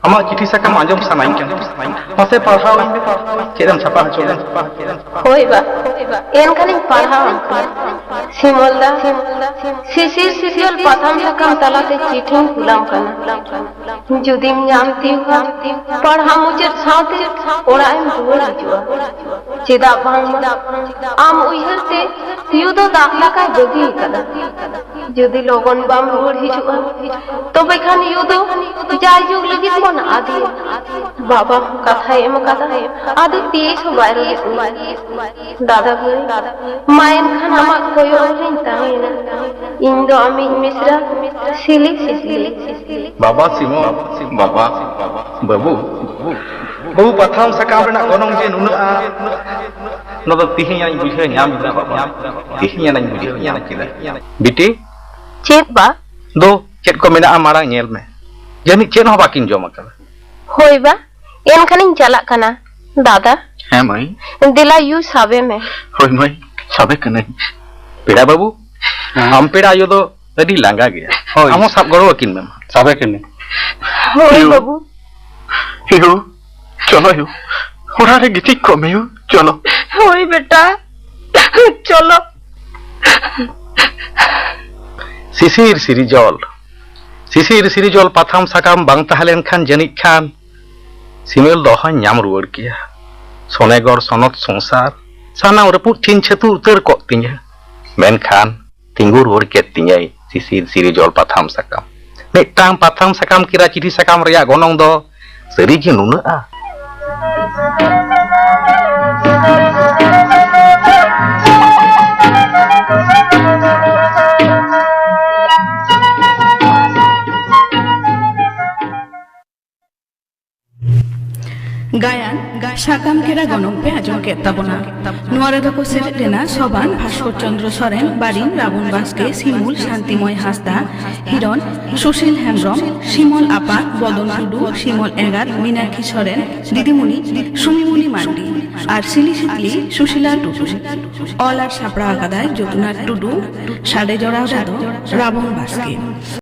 ᱟᱢᱟᱜ ᱪᱤᱴᱷᱤ ᱥᱟᱠᱟᱢ ᱟᱸᱡᱚᱢ ᱥᱟᱱᱟᱧ ᱠᱟᱱᱟ, ᱢᱟᱥᱮ ᱯᱟᱲᱦᱟᱣ ᱟᱹᱧ ᱢᱮ, ᱪᱮᱫ ᱮᱢ ᱪᱷᱟᱯᱟ ᱦᱚᱪᱚ ᱞᱮᱫ? ᱦᱳᱭ ᱵᱟ, ᱮᱱᱠᱷᱟᱱᱤᱧ ᱯᱟᱲᱦᱟᱣ ᱟᱢ ᱠᱟᱱᱟ᱾ ᱥᱤᱢᱚᱞ ᱫᱟ, ᱥᱤᱥᱤᱨ ᱥᱤᱨᱡᱚᱱ ᱯᱟᱛᱷᱟᱢ ᱥᱟᱠᱟᱢ ᱛᱟᱞᱟᱛᱮ ᱪᱤᱴᱷᱤᱧ ᱠᱩᱞᱟᱢ ᱠᱟᱱᱟ᱾ ᱡᱩᱫᱤᱢ ᱧᱟᱢ ᱛᱤᱭᱳᱜᱟ, ᱯᱟᱲᱦᱟᱣ ᱢᱩᱪᱟᱹᱫ ᱥᱟᱶᱛᱮ ᱚᱲᱟᱜ ᱮᱢ ᱨᱩᱣᱟᱹᱲ ᱦᱤᱡᱩᱜᱼᱟ᱾ ᱪᱮᱫᱟᱜ ᱵᱟᱝᱢᱟ ᱟᱢ ᱩᱭᱦᱟᱹᱨ ᱛᱮ ᱭᱩ ᱫᱚ ᱫᱟᱜ ᱫᱟᱠᱟᱭ ᱵᱟᱹᱜᱤ ᱟᱠᱟᱫᱟ᱾ ᱡᱩᱫᱤ ᱞᱚᱜᱚᱱ ᱵᱟᱢ ᱨᱩᱣᱟᱹᱲ ᱦᱤᱡᱩᱜᱼᱟ, ᱛᱚᱵᱮ ᱠᱷᱟᱱ ᱭᱩ ᱫᱚ ᱡᱟᱭᱡᱩᱜᱽ ᱞᱟᱹᱜᱤᱫ ᱵᱚᱱ ᱟᱫᱮᱭᱟ᱾ ᱵᱟᱵᱟ ᱦᱚᱸ ᱠᱟᱛᱷᱟᱭ ᱮᱢ ᱟᱠᱟᱫᱟ, ᱟᱫᱚ ᱛᱤᱥ ᱦᱚᱸ ᱵᱟᱭ ᱨᱩᱣᱟᱹᱲ ᱦᱤᱡᱩᱜᱼᱟ᱾ ᱫᱟᱫᱟ ᱵᱷᱟᱹᱭ, ᱢᱟ ᱮᱱᱠᱷᱟᱱ ᱟᱢᱟᱜ ᱠᱚᱭᱚᱜ ᱨᱮᱧ ᱛᱟᱦᱮᱸᱭᱮᱱᱟ᱾ ᱤᱧ ᱫᱚ ᱟᱢᱤᱡ ᱢᱤᱥᱨᱟ ᱥᱤᱞᱤ ᱥᱤᱥᱞᱤ᱾ ᱵᱟᱵᱟ ᱥᱤᱢᱚᱱ, ᱵᱟᱵᱟ, ᱵᱟᱹᱵᱩ, ᱵᱟᱹᱵᱩ ᱯᱟᱛᱷᱟᱢ ᱥᱟᱠᱟᱢ ᱨᱮᱱᱟᱜ ᱜᱚᱱᱚᱝ ᱡᱮ ᱱᱩᱱᱟᱹᱜᱼᱟ, ᱱᱚᱣᱟ ᱫᱚ ᱛᱤᱦᱤᱧ ᱟᱹᱧ ᱵᱩᱡᱷᱟᱹᱣ ᱧᱟᱢ ᱠᱮᱫᱟ ᱵᱟᱵᱟ, ᱛᱤᱦᱤᱧ ᱟᱹᱧ ᱵᱩᱡᱷᱟᱹᱣ ᱧᱟᱢ ᱠᱮᱫᱟ᱾ ᱵᱤᱴᱤ, ᱪᱮᱫ ᱵᱟ? ᱫᱚ ᱪᱮᱫ ᱠᱚ ᱢᱮᱱᱟᱜᱼᱟ ᱢᱟᱲᱟᱝ ᱧᱮᱞ ᱢᱮ, ᱡᱟᱹᱱᱤᱡ ᱪᱮᱫ ᱦᱚᱸ ᱵᱟᱹᱠᱤᱱ ᱡᱚᱢ ᱟᱠᱟᱫᱟ᱾ ᱦᱳᱭ ᱵᱟ, ᱮᱱᱠᱷᱟᱱᱤᱧ ᱪᱟᱞᱟᱜ ᱠᱟᱱᱟ᱾ ᱫᱟᱫᱟ᱾ ᱦᱮᱸ ᱢᱟᱹᱭ᱾ ᱫᱮᱞᱟ ᱭᱩ ᱥᱟᱵᱮ ᱢᱮ᱾ ᱦᱳᱭ ᱢᱟᱹᱭ᱾ ᱥᱟᱵᱮ ᱠᱟᱹᱱᱟᱹᱧ᱾ ᱯᱮᱲᱟ ᱵᱟᱹᱵᱩ, ᱦᱮᱸ᱾ ᱟᱢ ᱯᱮᱲᱟ ᱟᱭᱳ ᱫᱚ ᱟᱹᱰᱤ ᱞᱟᱸᱜᱟ ᱜᱮᱭᱟ᱾ ᱦᱳᱭ᱾ ᱟᱢ ᱦᱚᱸ ᱥᱟᱵ ᱜᱚᱲᱚ ᱟᱹᱠᱤᱱ ᱢᱮ ᱢᱟ᱾ ᱥᱟᱵᱮ ᱠᱟᱹᱱᱟᱹᱧ᱾ ᱦᱳᱭ ᱟᱭᱳ᱾ ᱵᱟᱹᱵᱩ᱾ ᱟᱭᱳ, ᱪᱚᱞᱚ ᱟᱭᱳ, ᱚᱲᱟᱜ ᱨᱮ ᱜᱤᱛᱤᱡ ᱠᱚᱜ ᱢᱮ ᱟᱭᱳ, ᱪᱚᱞᱚ᱾ ᱦᱳᱭ ᱵᱮᱴᱟ, ᱪᱚᱞᱚ᱾ ᱥᱤᱥᱤᱨ ᱥᱤᱨᱤᱡᱚᱞ, ᱥᱤᱥᱤᱨ ᱥᱤᱨᱤᱡᱚᱞ ᱯᱟᱛᱷᱟᱢ ᱥᱟᱠᱟᱢ ᱵᱟᱝ ᱛᱟᱦᱮᱸ ᱞᱮᱱᱠᱷᱟᱱ ᱡᱟᱹᱱᱤᱡ ᱠᱷᱟᱱ ᱥᱤᱢᱮᱞ ᱫᱚ ᱚᱦᱚᱧ ᱧᱟᱢ ᱨᱩᱣᱟᱹᱲ ᱠᱮᱭᱟ᱾ ᱥᱚᱱᱮᱜᱚᱲ ᱥᱚᱱᱚᱛ ᱥᱚᱝᱥᱟᱨ ᱥᱟᱱᱟᱢ ᱨᱟᱹᱯᱩᱫ ᱴᱷᱤᱱ ᱪᱷᱟᱹᱛᱩ ᱩᱛᱟᱹᱨ ᱠᱚᱜ ᱛᱤᱧᱟᱹ᱾ ᱢᱮᱱᱠᱷᱟᱱ ᱛᱤᱸᱜᱩ ᱨᱩᱣᱟᱹᱲ ᱠᱮᱫ ᱛᱤᱧᱟᱹᱭ ᱥᱤᱥᱤᱨ ᱥᱤᱨᱤᱡᱚᱞ ᱯᱟᱛᱷᱟᱢ ᱥᱟᱠᱟᱢ᱾ ᱢᱤᱫᱴᱟᱝ ᱯᱟᱛᱷᱟᱢ ᱥᱟᱠᱟᱢ ᱠᱤᱨᱟ ᱪᱤᱴᱷᱤ ᱥᱟᱠᱟᱢ ᱨᱮᱭᱟᱜ ᱜᱚᱱᱚᱝ ᱫᱚ ᱥᱟᱹᱨᱤ ᱜᱮ ᱱᱩᱱᱟᱹᱜᱼᱟ? ᱜᱟᱭᱟᱱ, ᱥᱟᱠᱟᱢ ᱠᱮᱨᱟ ᱜᱚᱱᱚᱝ ᱯᱮ ᱟᱸᱡᱚᱢ ᱠᱮᱫ ᱛᱟᱵᱚᱱᱟ᱾ ᱱᱚᱣᱟ ᱨᱮᱫᱚ ᱠᱚ ᱥᱮᱞᱮᱫ ᱞᱮᱱᱟ ᱥᱚᱵᱟᱱ, ᱵᱷᱟᱥᱠᱚᱨ ᱪᱚᱱᱫᱨᱚ ᱥᱚᱨᱮᱱ, ᱵᱟᱨᱤᱱ, ᱨᱟᱵᱚᱱ ᱵᱟᱥᱠᱮ, ᱥᱤᱢᱩᱞ, ᱥᱟᱱᱛᱤᱢᱚᱭ ᱦᱟᱸᱥᱫᱟ, ᱦᱤᱨᱚᱱ, ᱥᱩᱥᱤᱞ ᱦᱮᱢᱵᱽᱨᱚᱢ, ᱥᱤᱢᱚᱞ ᱟᱯᱟᱛ, ᱵᱚᱫᱚᱱ ᱴᱩᱰᱩ, ᱥᱤᱢᱚᱞ ᱮᱸᱜᱟᱛ, ᱢᱤᱱᱟᱠᱷᱤ ᱥᱚᱨᱮᱱ, ᱫᱤᱫᱤᱢᱩᱱᱤ ᱥᱩᱢᱤᱢᱩᱱᱤ ᱢᱟᱱᱰᱤ ᱟᱨ ᱥᱤᱞᱤ ᱥᱤᱛᱞᱤ ᱥᱩᱥᱤᱞᱟ ᱴᱩᱰᱩ᱾ ᱚᱞ ᱟᱨ ᱥᱟᱯᱲᱟᱣ ᱟᱠᱟᱫᱟᱭ ᱡᱚᱫᱩᱱᱟᱛᱷ ᱴᱩᱰᱩ, ᱥᱟᱰᱮ ᱡᱚᱲᱟᱣ ᱨᱮᱫᱚ ᱨᱟᱵᱚᱱ ᱵᱟᱥᱠᱮ᱾